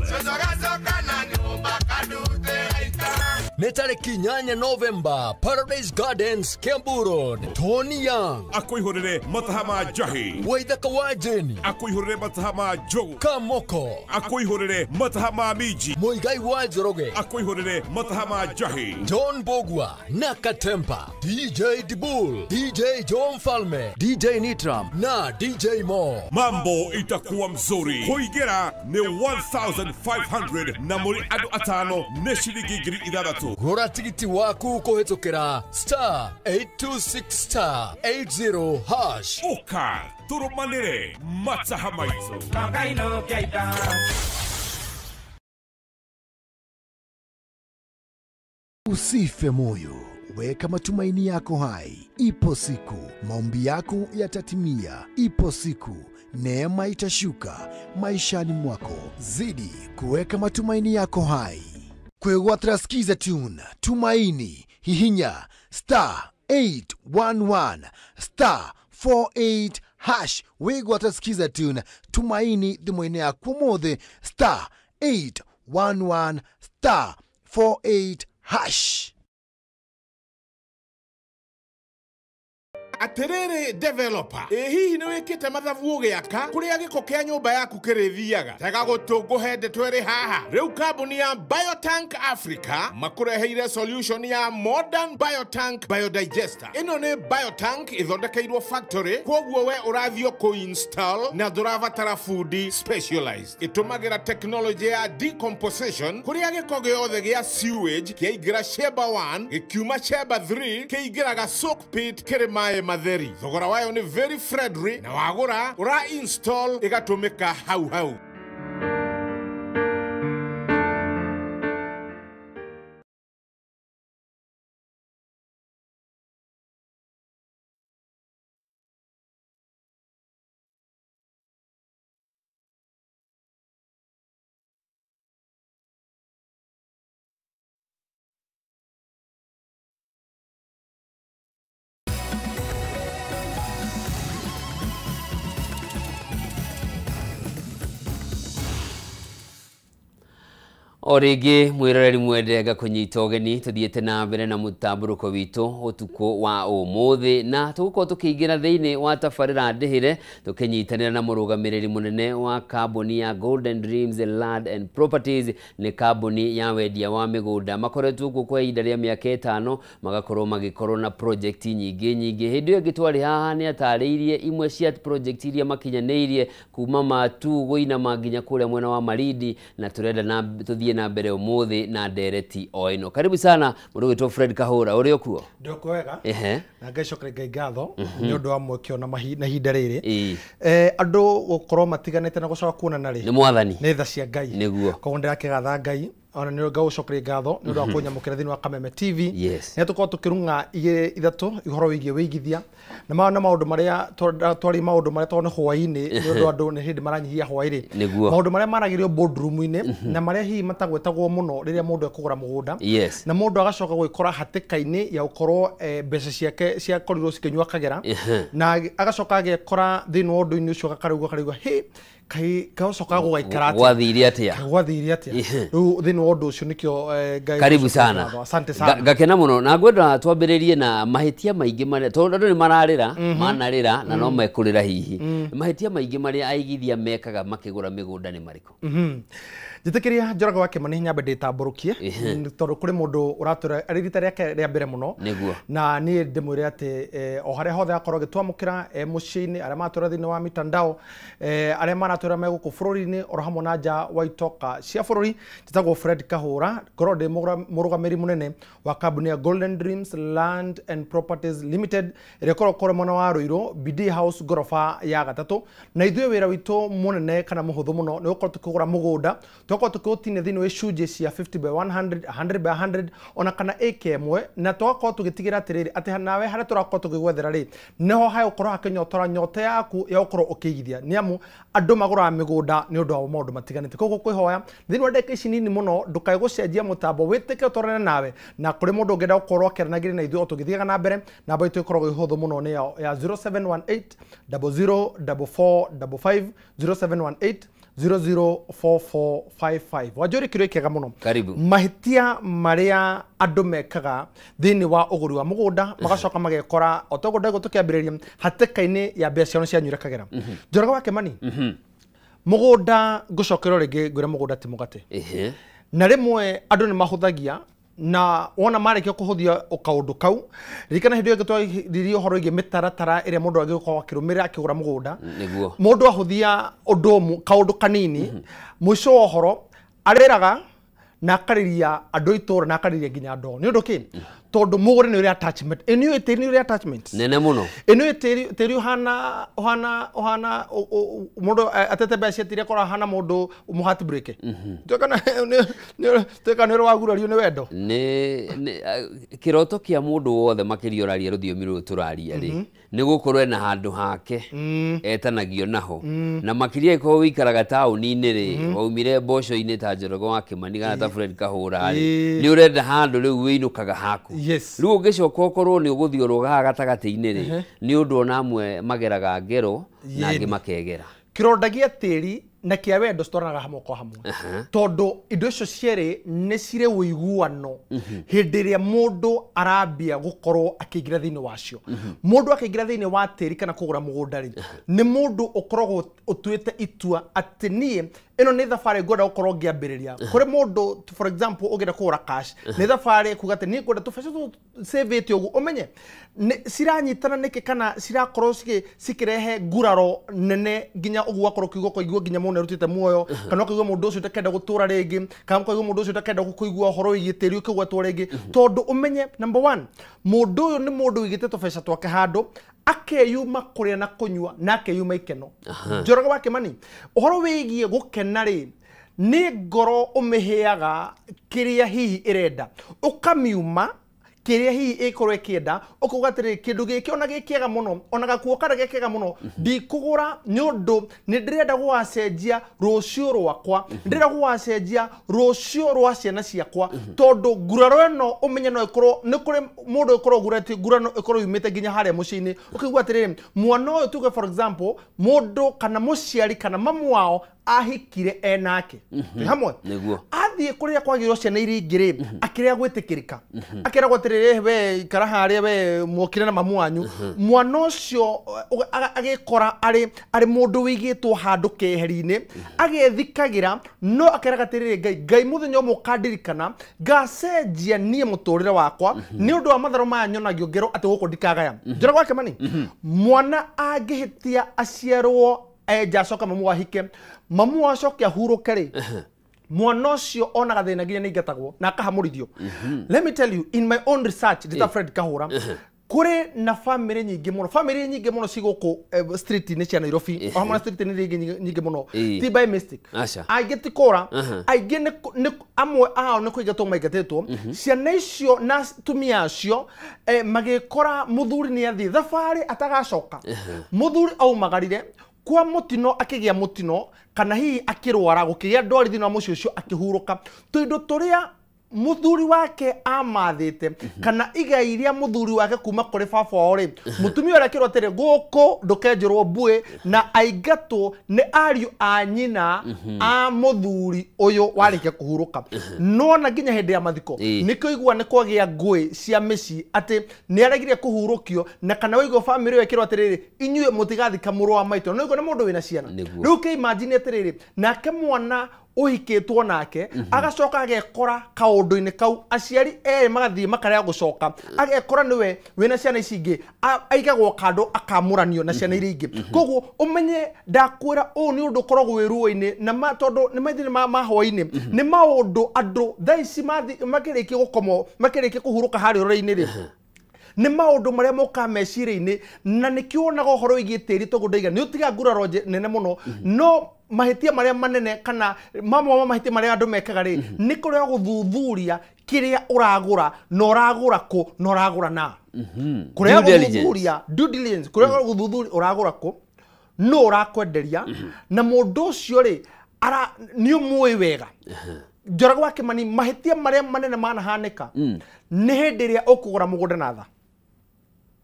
Nĩ tarĩki 8 Novemba, Paradise Gardens, Kiambu Road. Tony Young
akwĩhũrĩre mataha ma njahi,
Waithaka wa Jeni
akwĩhũrĩre mataha ma njogu,
Kamoko
akwĩhũrĩre mataha ma minji,
Muigai wa Njoroge
akwĩhũrĩre mataha ma njahi,
John Bogwa na Katempa, DJ Dibul, DJ John Falme, DJ Nitram na DJ Mo.
Mambo itakuwa mzuri. Kũingĩra nĩ 1500 na mũrĩ andũ atano nĩ ciringi 6000.
Gũra tigiti waku kũhĩtũkĩra star 826 star 80 hash.
Ũka tũrũmanĩre mataha maitũ.
Usife moyo, weka matumaini yako hai. Ipo siku maombi yako yatatimia. Ipo siku neema itashuka maishani mwako. Zidi kuweka matumaini yako hai. Kwegwatira Skiza Tune, Tumaini, hihinya star 811 star 48 hash. Wigwatira Skiza Tune, Tumaini thimũ-inĩ yaku ũmũthĩ star 811 star 48 hash.
Atiriri developer, ĩ hihi nĩ wĩkĩte mathabu ũgĩaka kũrĩa gĩko kĩa nyũmba yaku kĩrĩthiaga? Tega gũtũ ngũhe ndeto ĩrĩ haha. Rĩu kambuni ya Biotank Africa makũreheire solution ya modern Biotank biodigester. Ĩno nĩ Biotank ĩthondekeirwo factory, kwoguo we ũrathiĩ kũ-install na ndũrabatara fundi specialized. Ĩtũmagĩra technology ya decomposition kũrĩa gĩko gĩothe gĩa sewage kĩaingĩra chamber 1 gĩkiuma chamber 3 kĩingĩraga soak pit kĩrĩ maĩ matheri. Thogora wayo nĩ very friendly na wagũra ũra install ĩgatũmĩka hau hau.
O rĩngĩ mwĩroreri mwende ngakũnyita ũgeni tũthiĩte na mbere na mũtambũrũko witũ ũtukũ wa ũmũthĩ, na tũgũkorwo tũkĩingĩra thĩinĩ wa tabarĩra ndĩhĩre tũkĩnyitanĩra na mũrũgamĩrĩri mũnene wa kambuni ya Golden Dreams Land and Properties. Nĩ kambuni ya wendia wa mĩgũnda, makoretwo kuo kwa ihinda rĩa mĩaka 5, magakorwo magĩkorwo na project nyingĩ nyingĩ. Hĩndĩ ĩyo ĩngĩ twarĩ haha nĩ atarĩirie imwe cia project iria makinyanĩirie kuma Matu gũinama nginya kũrĩa mwena wa Malindi, na tũrenda na tũthiĩ na mbere ũmũthĩ na ndereti o ĩno. Karibu sana mũndũ witũ Fred Kahũra, ũrĩ okuo?
Ndĩ wega.
Ehe.
Na ngacokeria Ngai ngatho nĩ ũndũ wa mweke na ihinda rĩrĩ. Andũ gũkorwo matiganĩte na gũcoka kuonana rĩ
nĩ mwathani,
nĩ tha cia Ngai.
Nĩguo.
Koguo ndĩrakĩgatha Ngai ona nĩ ngagũcokeria ngatho nĩ ũndũ wa kũnyamũkĩra thĩinĩ wa Kameme TV.
Yes.
Nĩ tũkorwo tũkĩrung'a igĩrĩ ithatũ ũhoro wĩgiĩ wĩigithia na maya nĩ maũndũ marĩa twari maũndũ marĩa tondũ nĩ hwaĩ-inĩ nĩ ũndũ andũ nĩ hĩndĩ maranyihia hwaĩ-rĩ.
Nĩguo.
Maũndũ marĩa maragĩrio boardroom-inĩ na marĩa hihi matagwetagwo mũno rĩrĩa mũndũ ekũgũra mũgũnda.
Yes.
Na mũndũ agacoka gwĩkora hatĩka-inĩ ya gũkorwo mbeca ciake ciakorirwo cikĩnyua kagera na agacoka agekora thĩinĩ wa ũndũ-inĩ ũcio akarigwo hĩ kai gacoka gũgaikara atĩa,
gwathire atĩa,
gwathire atĩa rĩu thĩinĩ wa ũndũ ũcio nĩkĩo Ngai.
Karibu sana,
asante sana.
Ngakena mũno na ngwenda twambĩrĩrie na mahĩtia maingĩ marĩa tondũ andũ nĩ mararĩra, manarĩra na no mekũrĩra hihi. Mahĩtia maingĩ marĩa aigithia mekaga makĩgũra mĩgũnda nĩ marĩkũ?
Njĩtĩkĩria Njoroge wa Kĩmani nyambe ndĩtambũrũkie tondũ kũrĩ mũndũ ũratwĩra arĩ rita rĩake rĩa mbere mũno.
Nĩguo.
Na niĩ ndĩmwĩre atĩ o harĩa hothe akorwo agĩtwamũkĩra mũciĩ-inĩ, arĩa maratwĩra thĩinĩ wa mitandao, arĩa maratwĩra me gũkũ bũrũri-inĩ oro hamwe na nja wa itoka cia bũrũri. Njĩtagwo Fred Kahũra, ngorwo ndĩ mũrũgamĩrĩri mũnene wa kambuni ya Golden Dreams Land and Properties Limited ĩrĩa ĩkoragwo kũrĩa mwena wa Ruiru, BD House ngoroba ya gatatũ. Na ithuĩ wĩra witũ mũnene kana mũhũthũ mũno nĩ gũkorwo tũkĩgũra mũgũnda, tũgakorwo tũkĩũtinia thĩinĩ wa icunjĩ cia 50 by 100, 100 by 100 ona kana ĩka ĩmwe, na tũgakorwo tũgĩtigĩra atĩrĩrĩ atĩ nawe harĩa tũrakorwo tũgĩgwethera rĩ nĩho hagũkorwo hakĩnyotora nyota yaku ya gũkorwo ũkĩigithia, nĩ amu andũ magũraga mĩgũnda nĩ ũndũ wa maũndũ matiganĩte. Koguo kwĩhoya thĩinĩ wa ndagĩka ici nini mũno ndũkae gũcenjia mũtambo, wĩtĩke ũtwarane nawe, na kũrĩ mũndũ ũngĩenda gũkorwo akĩaranagĩria na ithuĩ o tũgĩthiaga na mbere, namba itũ ĩkoragwo ĩhũthũ mũno nĩ ya 0718 004455, 0718 004455. Wanjũri kĩũria kĩega mũno.
Karibu.
Mahĩtia marĩa andũ mekaga thĩinĩ wa ũgũri wa mũgũnda magacoka magekora o ta ũguo ndagũ tũkĩambĩrĩria hatĩka-inĩ ya mbeca ciao cianyuire kagera. Njoroge wa Kĩmani, mũgũnda ngũcokerwo rĩngĩ ngwĩre mũgũnda ti mũgate. Na rĩmwe andũ nĩ mahũthagia na wona marĩkia kũhũthia kaũndũ kau, ririkana hĩndĩ ĩyo twaririe ũhoro wĩgiĩ mĩtaratara ĩrĩa mũndũ agĩrĩirwo gũkorwo akĩrũmĩrĩra akĩgũra mũgũnda.
Nĩguo.
Mũndũ ahũthia ũndũ kaũndũ kanini, mũico wa ũhoro arĩraga na akarĩria andũ itũra na akarĩria nginya andũ. Nĩ ũndũ kĩ? Tondũ mũgũre nĩ ũrĩ attachment. Ĩno tĩri nĩ ũrĩ attachment
nene mũno.
Ĩno tĩri ũhana mũndũ atete mbeca tĩri akorwo ahana mũndũ mũhati break. Tuĩka nĩ ũrĩ wagurario nĩ wendo.
Nĩ kĩroto kĩa mũndũ wothe makĩria ũraria rũthiomi rũrũ tũraria rĩ nĩ gũkorwo ena handũ hake etanagio naho, na makĩria ĩkorwo wĩikaraga taũni-inĩ rĩ waumire mboco-inĩ ta Njoroge wa Kĩmani kana ta Fred Kahũra rĩ nĩ ũrenda handũ rĩu wĩinũkaga haku.
Yes.
Rĩu ũngĩcoka ũkorwo nĩ ũgũthiĩ ũrũgaga gatagatĩ-inĩ rĩ nĩ ũndũ ona amwe mageraga ngero na angĩ makegera.
Kĩronda gĩa tĩri na kĩa wendo citwaranaga hamwe kwa hamwe, tondũ indo icio cierĩ nĩ cirĩ ũiguano hĩndĩ ĩrĩa mũndũ arambia gũkorwo akĩingĩra thĩinĩ wacio. Mũndũ akĩingĩra thĩinĩ wa tĩri kana kũgũra mũgũnda rĩ nĩ mũndũ ũkoragwo ũtuĩte itua atĩ niĩ ĩno nĩ thabarĩ ngwenda gũkorwo ngĩambĩrĩria. Kũrĩ mũndũ for example ũngĩenda kũgũra cash, nĩ thabarĩ kuga atĩ niĩ ngwenda tũbeca tũtũ save-ĩte ũguo, ũmenye ciranyitana nĩkĩ kana cirakorwo cikĩrehe nguraro nene nginya ũguo akorwo ũkiuga ũkaigua nginya mũndũ nĩarutĩte muoyo, kana ũkaigua mũndũ ũcio ũtakenda gũtũra rĩngĩ, kana ũkaigua mũndũ ũcio ũtakenda kũigua ũhoro wĩgiĩ tĩri ũkĩgwetwo rĩngĩ. Tondũ ũmenye number one, mũndũ ũyũ nĩ mũndũ ũigĩte tũbeca twake handũ akeyuma kũrĩa na kũnyua na akeyuma ikeno. Njoroge wa Kĩmani, ũhoro wĩgiĩ gũkena rĩ nĩ ngoro ũmĩheaga kĩrĩa hihi ĩrenda, ũkamiuma kĩrĩa hihi ĩkorwo ĩkĩenda, ũkauga atĩrĩrĩ kĩndũ gĩkĩ ona gĩ kĩega mũno, ona gakuo karĩa ge kega mũno ndikũgũra nĩ ũndũ nĩ ndĩrenda gũgacenjia rũciũ rwakwa, ndĩrenda gũgacenjia rũciũ rwa ciana ciakwa, tondũ nguraro ĩno ũmenye no ĩkorwo nĩ kũrĩ mũndũ ĩkorwo ũgurarĩtio nguraro ĩkorwo yumĩte nginya harĩa mũciĩ-inĩ, ũkaigua atĩrĩrĩ mwana ũyũ tuge for example mũndũ kana mũciari kana mamu wao ahikire enake twĩ hamwe
Nĩguo.
athiĩ kũrĩa kwagĩrwo ciana iria ingĩ rĩ akĩrĩa gwĩtĩkĩrĩka akeragwo atĩrĩrĩ we ikara harĩa we mwokire na mamu wanyu, mwana ũcio agĩkora arĩ mũndũ wĩigĩtwo handũ keheri-inĩ agethikagĩra, no akeraga atĩrĩrĩ Ngai Ngai mũthenya ũmwe ũkandirikana ngacenjia niĩ mũtũrĩre wakwa nĩ ũndũ wa matharo maya nyonagio ngero atĩ gũkũ ndikagaya. Njoroge wa Kĩmani, mwana angĩhĩtia aciarwo enja acoka mamu wahike mamu acoke ahurũke rĩ Mwana ũcio onaga thĩna nginya nĩ aingatagwo na akahamũrithio. Let me tell you, in my own research, ndĩta Fred Kahũra, kũrĩ na family nyingĩ mũno, family nyingĩ mũno ci gũkũ street-inĩ cia Nairobi, o hamwe na street-inĩ iria ingĩ nyingĩ mũno, ti by mistake. Aingĩ ti kũra, aingĩ nĩ amwe ao nĩ kũingatwo maingatĩtwo. Ciana icio na atumia acio magĩkora mũthuri nĩ athiĩ thabarĩ atagacoka. Mũthuri aumagarire kwa mũtino, akĩgĩa mũtino kana hihi akĩrwara, gũkĩgĩa ndwari thĩinĩ wa mũciĩ ũcio, akĩhurũka. Tũindo tũrĩa muthuri wake amathite kana igai ria muthuri wake kuma kuri baba wao ri, mutumia uria akirwo atiri guku ndukenjerwo mbui na aingatwo ni ariu a nyina a muthuri uyu warikia kuhuruka. No na nginya hindi ya mathiko nikio igua ni kwagia ngui cia mici ati ni aregire kuhurukio, na kana waigua family yo ikirwo atiriri inyue mutigathika muru wa maito, no igua ni mundu wina ciana. Riu ke imagine atiriri nake mwana uhikitwo nake agacoka agekora kaundu-inĩ kau, aciari erĩ magathiĩ makarega gũcoka, agekora niwe wĩna ciana ici ingĩ, aigagwo kando akamũranio na ciana iria ingĩ. Koguo ũmenye ndakwĩra ũũ nĩ ũndũ ũkoragwo wĩ ruo-inĩ, na tondũ nĩ maithĩ ma hwaĩ-inĩ, nĩ maũndũ andũ thaa ici makĩrĩkia gũkomwo, makĩrĩkia kũhurũka harĩa ũrĩrĩ-inĩ rĩ, nĩ maũndũ marĩa mokaga meciria-inĩ, na nĩkĩo wonaga ũhoro wĩgiĩ tĩri toguo ndaiga nĩ ũtigaga nguraro nene mũno. No mahĩtia marĩa manene kana mamwe ma mahĩtia marĩa andũ mekaga rĩ, nĩ kũrĩa gũthuthuria kĩrĩa ũragũra na ũragũra kũ na ũragũra na kũrĩa gũthuthuria due diligence, kũrĩa gũthuthuria ũragũra kũ, nũ ũrakwenderia, na mũndũ ũcio rĩ nĩ ũmũĩ wega. Njoragwo wa Kĩmani, mahĩtia marĩa manene manahanĩka nĩ hĩndĩ ĩrĩa ũkũgũra mũgũnda na tha.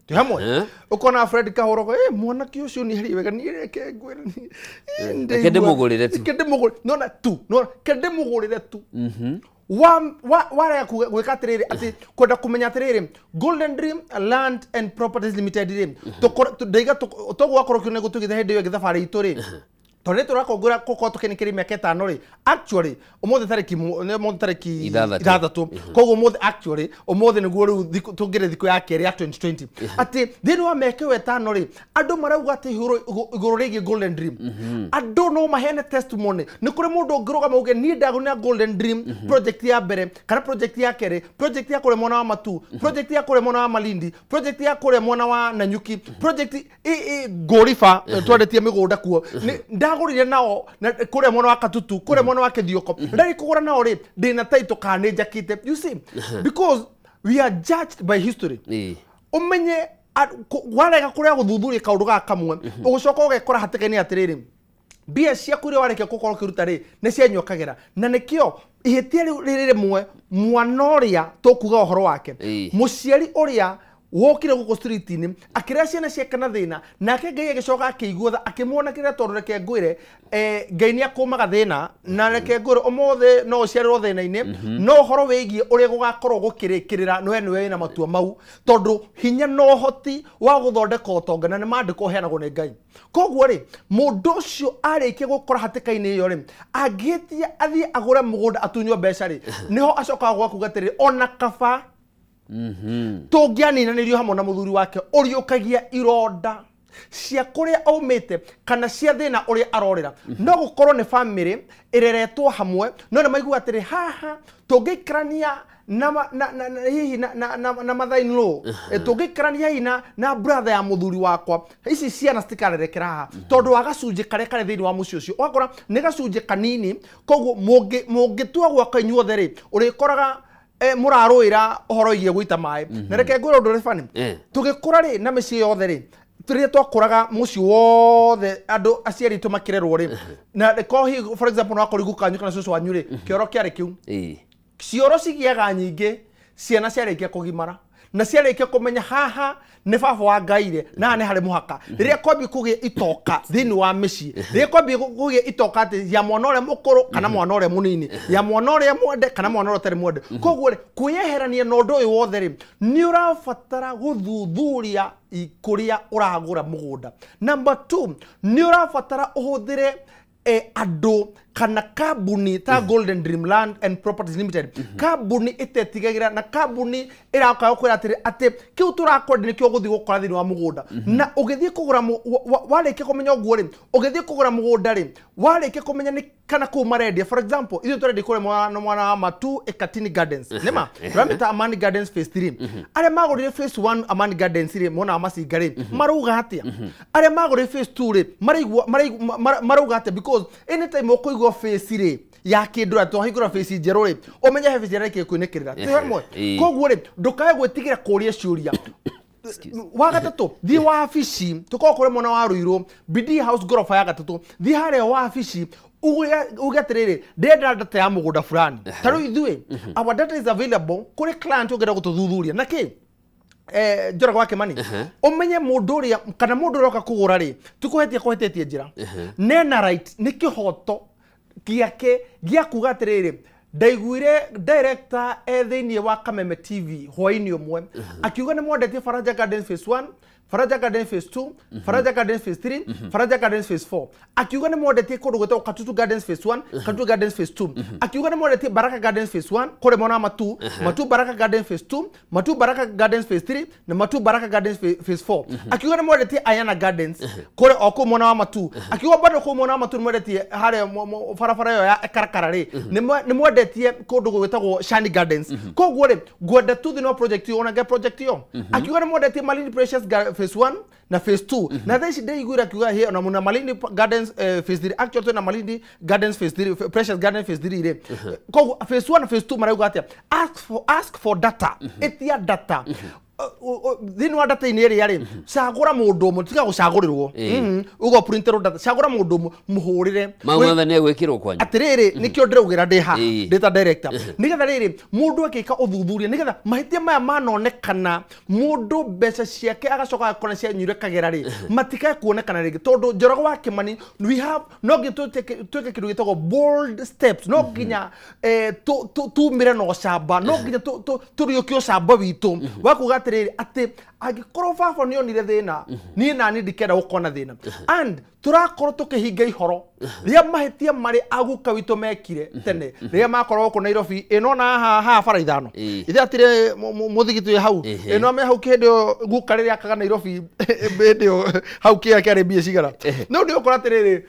Twĩ hamwe ukona Fred Kahoro mwanake ucio ni hari wega ni reke ngwira ni
reke ndimugurire tu,
reke ndimugurire nona tu, nona reke ndimugurire tu. Wa warega gwika atiriri ati kwenda kumenya atiriri Golden Dream Land and Properties Limited ri ndaiga toguo akorwo kione gutugithe hindi iyo thabarĩ itũ ri, tondu nĩ tũrakũngũra gũkorwo tũkĩnĩkĩria mĩaka 5 rĩ, actually ũmũthĩ tarĩki ũmũthĩ tarĩki 6, koguo ũmũthĩ actually ũmũthĩ nĩguo rĩu tũngĩrĩ thikũ ya kerĩ ya 2020, atĩ thĩinĩ wa mĩaka ĩyo 5 rĩ, andũ marauga atĩ igũrũ rĩgiĩ Golden Dream, andũ no maheane testimony. Nĩ kũrĩ mũndũ ũngĩrũgama uge niĩ ndagũrire Golden Dream project ya mbere kana project ya kerĩ, project ya kũrĩa mwena wa Matu, project ya kũrĩa mwena wa Malindi, project ya kũrĩa mwena wa Nanyuki, project Ngũriba twendetie mĩgũnda kuo, ndagũrire nao kũrĩa mwena wa Katutu, kũrĩa mwena wa Kĩthioko, ndari kũgũra nao rĩ, ndĩna title kana nĩ njakĩte. You see, because we are judged by history. Ũmenye warega kũrĩa gũthuthuria kaũndũ gaka kamwe, ũgũcoka ũgekora hatĩka-inĩ atĩrĩrĩ, mbia ciaku iria warĩkia gũkorwo ũkĩruta rĩ, nĩ cianyuakagĩra. Na nĩkĩo ihĩtia rĩu rĩrĩ rĩmwe, mwana ũrĩa tũkuga ũhoro wake, mũciari ũrĩa wokire gũkũ street-inĩ akĩrĩa ciana ciake na thĩna, nake Ngai agĩcoka akĩigua tha akĩmuona kĩrĩa, tondũ reke ngwĩre Ngai nĩ akũmaga thĩna, na reke ngwĩre ũmũthĩ no ũciarĩrwo thĩna-inĩ, no ũhoro wĩgiĩ ũrĩa gũgakorwo gũkĩrĩkĩrĩra nĩwe nĩwe wĩna matua mau, tondũ hinya na ũhoti wa gũthondeka ũtonga na nĩ maandĩko ũheanagwo nĩ Ngai. Koguo rĩ, mũndũ ũcio arĩkia gũkora hatĩka-inĩ ĩyo rĩ, angĩhĩtia athiĩ agũre mũgũnda atunywo mbeca rĩ, nĩho acokaga gwa kuga atĩrĩrĩ, ona kaba tũngĩaninanĩrio hamwe na mũthuri wake, ũriũkagia ironda cia kũrĩa aumĩte kana cia thĩna ũrĩa arorĩra. No gũkorwo nĩ family ĩreretwo hamwe, no nĩ maigua atĩrĩ haha tũngĩikarania na hihi na mother in law, tũngĩikarania hihi na brother ya mũthuri wakwa, ici ciana citikarerekera haha, tondũ wa gacunjĩ karĩa karĩ thĩinĩ wa mũciĩ ũcio, ũgakora nĩ gacunjĩ kanini. Koguo mũngĩtua gwaka inyuothe rĩ, ũrĩkoraga mũrarũĩra ũhoro wĩgiĩ gũita maĩ. Na reke ngwĩre ũndũ ũrĩ funny, tũgĩkũra rĩ na mĩciĩ yothe rĩ, rĩrĩa twakũraga mũciĩ wothe andũ aciari aitũ makĩrerwo rĩ, na ko hihi for example no akorwo guka wanyu kana cũcũ wanyu rĩ, kĩoro kĩarĩ kĩu, cioro cigĩaga nyingĩ ciana ciarĩkia kũgimara na ciarĩkia kũmenya haha nĩ baba wa Ngai na haha nĩ harĩ mũhaka. Rĩrĩa kwambia kũgĩa itoka thĩinĩ wa mĩciĩ, rĩrĩa kwambia kũgĩa itoka atĩ ya mwana ũrĩa mũkũrũ kana mwana ũrĩa mũnini, ya mwana ũrĩa mwende kana mwana ũrĩa ũtarĩ mwende, koguo rĩ, kwĩyeherania na ũndũ ũyũ wothe rĩ, nĩ ũrabatara gũthuthuria kũrĩa ũragũra mũgũnda. Number 2, nĩ ũrabatara ũhũthĩre andũ Kana kambuni ta Golden Dreamland and Properties Limited, kambuni ĩtetigagĩra na kambuni ĩraka gũkwĩra atĩrĩ atĩ kĩu tũrakwendia nĩkĩo ũgũthiĩ gũkora thĩinĩ wa mũgũnda. Na ũgĩthiĩ kũgũra warĩkia kũmenya ũguo rĩ, ũgĩthiĩ kũgũra mũgũnda rĩ, warĩkia kũmenya nĩ kana kũu marendia. For example, ithuĩ tũrendia kũrĩa mwana wa Matu Ekatini Gardens, nĩma tũramĩta Amani Gardens phase 3. Arĩa magũrire phase 1 Amani Gardens rĩ, mwena wa Macinga rĩ, marauga atĩa? Arĩa magũrire phase 2 rĩ, marauga atĩa? Because anytime ũkũigua phase rĩ ya kĩndũ ra twahingũra phase njerũ rĩ, ũmenye he phase ĩrĩa kwĩnĩkĩrĩra tĩ hamwe. Koguo rĩ, ndũkae gwĩtigĩra kũũria ciũria. Wa gatatũ, thiĩ wabici, tũkorwo kũrĩ mwena wa Ruiru, Bidii House ngoroba ya gatatũ, thiĩ harĩa wabici uge atĩrĩrĩ, ndĩrenda data ya mũgũnda fulani. Ta rĩu ithuĩ, our data is available kũrĩ client ũngĩenda gũtũthuthuria na kĩ Njoroge wa Kimani, ũmenye mũndũ ũrĩa kana mũndũ ũrĩa ũroka kũgũra rĩ, ti kũhĩtia kũhĩtĩtie njĩra, nena right, nĩ kĩhoto gĩake gĩa kuga atĩrĩrĩ, ndaiguire director e thĩinĩ wa Kameme TV hwaĩ-inĩ ũmwe akiuga nĩ mwendetie Faraja Gardens phase 1, Faraja Gardens phase 2, Faraja Gardens phase 3, Faraja Gardens phase 4. Akiuga nĩ mwendetie kũndũ gwĩtagwo Katutu Gardens phase 1, Katutu Gardens phase 2. Akiuga nĩ mwendetie Baraka Gardens phase 1 kũrĩ mwena wa Matu, Matu Baraka Gardens phase 2, Matu Baraka Gardens phase 3 na Matu Baraka Gardens phase 4. Akiuga nĩ mwendetie Ayana Gardens kũrĩ o kũu mwena wa Matu. Akiuga bado kũu mwena wa Matu nĩ mwendetie harĩa barabara ĩyo ya Ekarakara rĩ, nĩ mwendetie kũndũ gwĩtagwo Shani Gardens. Koguo rĩ, ngwenda tu thĩinĩ wa project ĩyo, ona project ĩyo. Akiuga nĩ mwendetie Malindi Precious phase 1 na phase 2. Na thaa ici ndĩiguire akiuga he ona muna Malindi Gardens phase 3, actually twĩna Malindi Gardens phase 3, Precious Garden phase 3 rĩ. Koguo phase 1 na phase 2 marauga atĩa? Ask for data, ĩtia data. Thĩinĩ wa data-inĩ ĩrĩa rĩ, cagũra mũndũ ũmwe, tiga gũcagũrĩrwo, ũguo printerwo data, cagũra mũndũ ũmwe mũhũrĩre.
Mau mothe nĩ egwĩkĩrwo kwanyu.
Atĩrĩrĩ, nĩkĩo ndĩraugĩra ndĩ haha ndĩ ta director, nĩgetha rĩrĩ mũndũ akĩka ũthuthuria, nĩgetha mahĩtia maya manonekana, mũndũ mbeca ciake agacoka agakora cianyuire kagera rĩ, matikae kuonekana rĩngĩ. Tondũ Njoroge wa Kimani, we have no nginya twĩke kĩndũ gĩtagwo bold steps, no nginya tumĩre na ũcamba, no nginya tũriũkie ũcamba witũ wa kuga atĩrĩrĩ atĩ angĩkorwo baba nĩ onire thĩna, niĩ nani ndikenda gũkona thĩna. And tũrakorwo tũkĩhinga ihoro rĩrĩa mahĩtia marĩ aguka witũ mekire tene, rĩrĩa makorwo gũkũ Nairobi ĩno na haha bara ithano ithe atirĩ mũthigiti wĩ hau ĩno me hau hĩndĩ ĩyo guka rĩrĩa akaga Nairobi hĩndĩ ĩyo hau kĩrĩa kĩarĩ mbia cigana. No nĩ ũkora atĩrĩrĩ,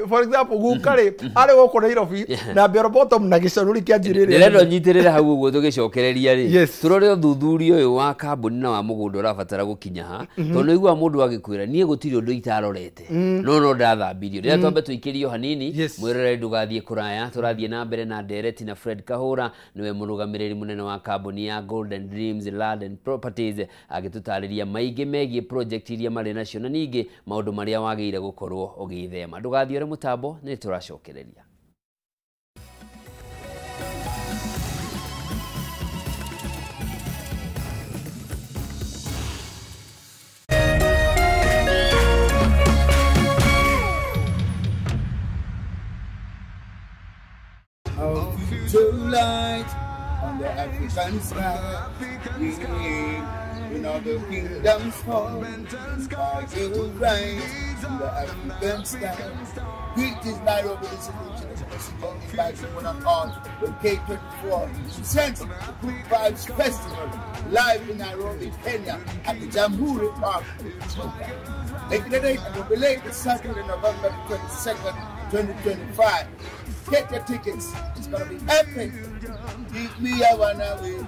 for example guka rĩ arĩ gũkũ Nairobi na bell bottom na gĩcanũri kĩa njuĩrĩ ĩrĩa.
Ndĩrenda ũnyitĩrĩre hau ũguo tũgĩcokereria rĩ, tũrore ũthuthuria ũyũ wa kambuni na wa mũgũnda ũrabatara gũkinya ha, tondũ nĩ ũiguaga mũndũ agĩkwĩra niĩ gũtirĩ ũndũ itarorete, no ndathambirio. Rĩrĩa twambe tũikĩrio hanini, mwĩrore ndũgathiĩ kũraya, tũrathiĩ na mbere na ndereti na Fred Kahũra, nĩwe mũrũgamĩrĩri mũnene wa kambuni ya Golden Dreams Land and Properties, agĩtũtarĩria maingĩ megiĩ project iria marĩ nacio na ningĩ maũndũ marĩa wagĩrĩire gũkorwo ũgĩthema. Ndũgathiĩ ũrĩ mũtambo, nĩ tũracokereria.
Future light on the African sky, in all the kingdoms fall, will rise in the African sky. Greetings, Nairobi, this is Lucian, inviting one and all with K24 presents the Good Vibes Festival live in Nairobi, Kenya at the Jamhuri Park. Making the date and will be late Saturday, November 22nd, 2025. Get your tickets. It's gonna be epic. Give me a one away.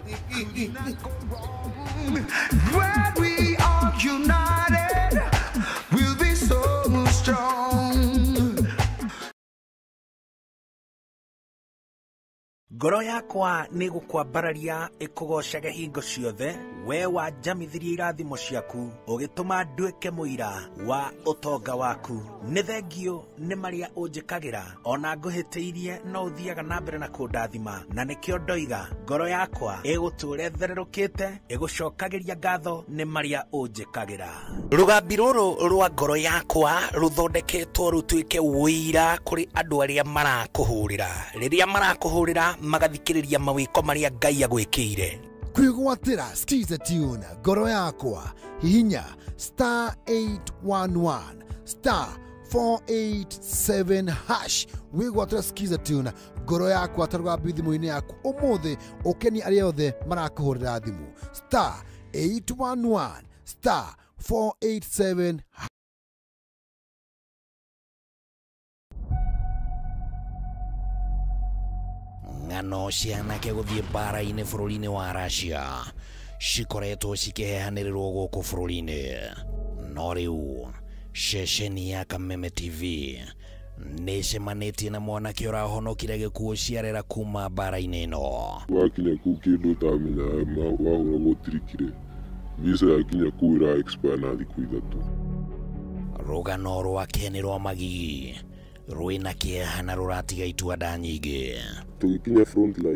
When we are united, we'll be so strong.
Ngoro yakwa nĩ gũkwambararia ĩkũgoocaga hingo ciothe, we wanjamithirie irathimo ciaku, ũgĩtũma nduĩke mũira wa ũtonga waku. Nĩ thengio nĩ marĩa ũnjĩkagĩra, ona ngũhĩtĩirie no ũthiaga na mbere na kũndathima, na nĩkĩo ndoiga ngoro yakwa ĩgũtũũra ĩthererũkĩte, ĩgũcokagĩria ngatho nĩ marĩa ũnjĩkagĩra. Rũgambi rũrũ rwa ngoro yakwa rũthondeketwo rũtuĩke ũira kũrĩ andũ arĩa marakũhũrĩra. Rĩrĩa marakũhũrĩra magathikĩrĩria mawĩko marĩa Ngai agwĩkĩire.
Kwĩgwatĩra Skiza Tune ngoro yakwa, hihinya star 811 star 487 hash wigwatĩre Skiza Tune ngoro yaku atarũgambi thimũ-inĩ yaku ũmũthĩ ũkenie arĩa othe marakũhũrĩra thimũ star 811 star 487.
Ng'ano cia anake gũthiĩ mbara-inĩ bũrũri-inĩ wa Russia cikoretwo cikĩheanĩrĩrwo gũkũ bũrũri-inĩ no rĩu ceceni ya Kameme TV nĩcemanĩtie na mwanake ũrahonokire gĩkuũ ciarera kuma mbara-inĩ ĩno.
Wakinya kũu kĩndũ ũtamenyaga wahũragwo ũtirikire visa yakinya kũu ĩra expire na thikũ 3.
Rũgano rwake nĩ rwa magigi rwĩna kĩeha na rũratiga itua nda nyingĩ.
Tũgĩkinya frontline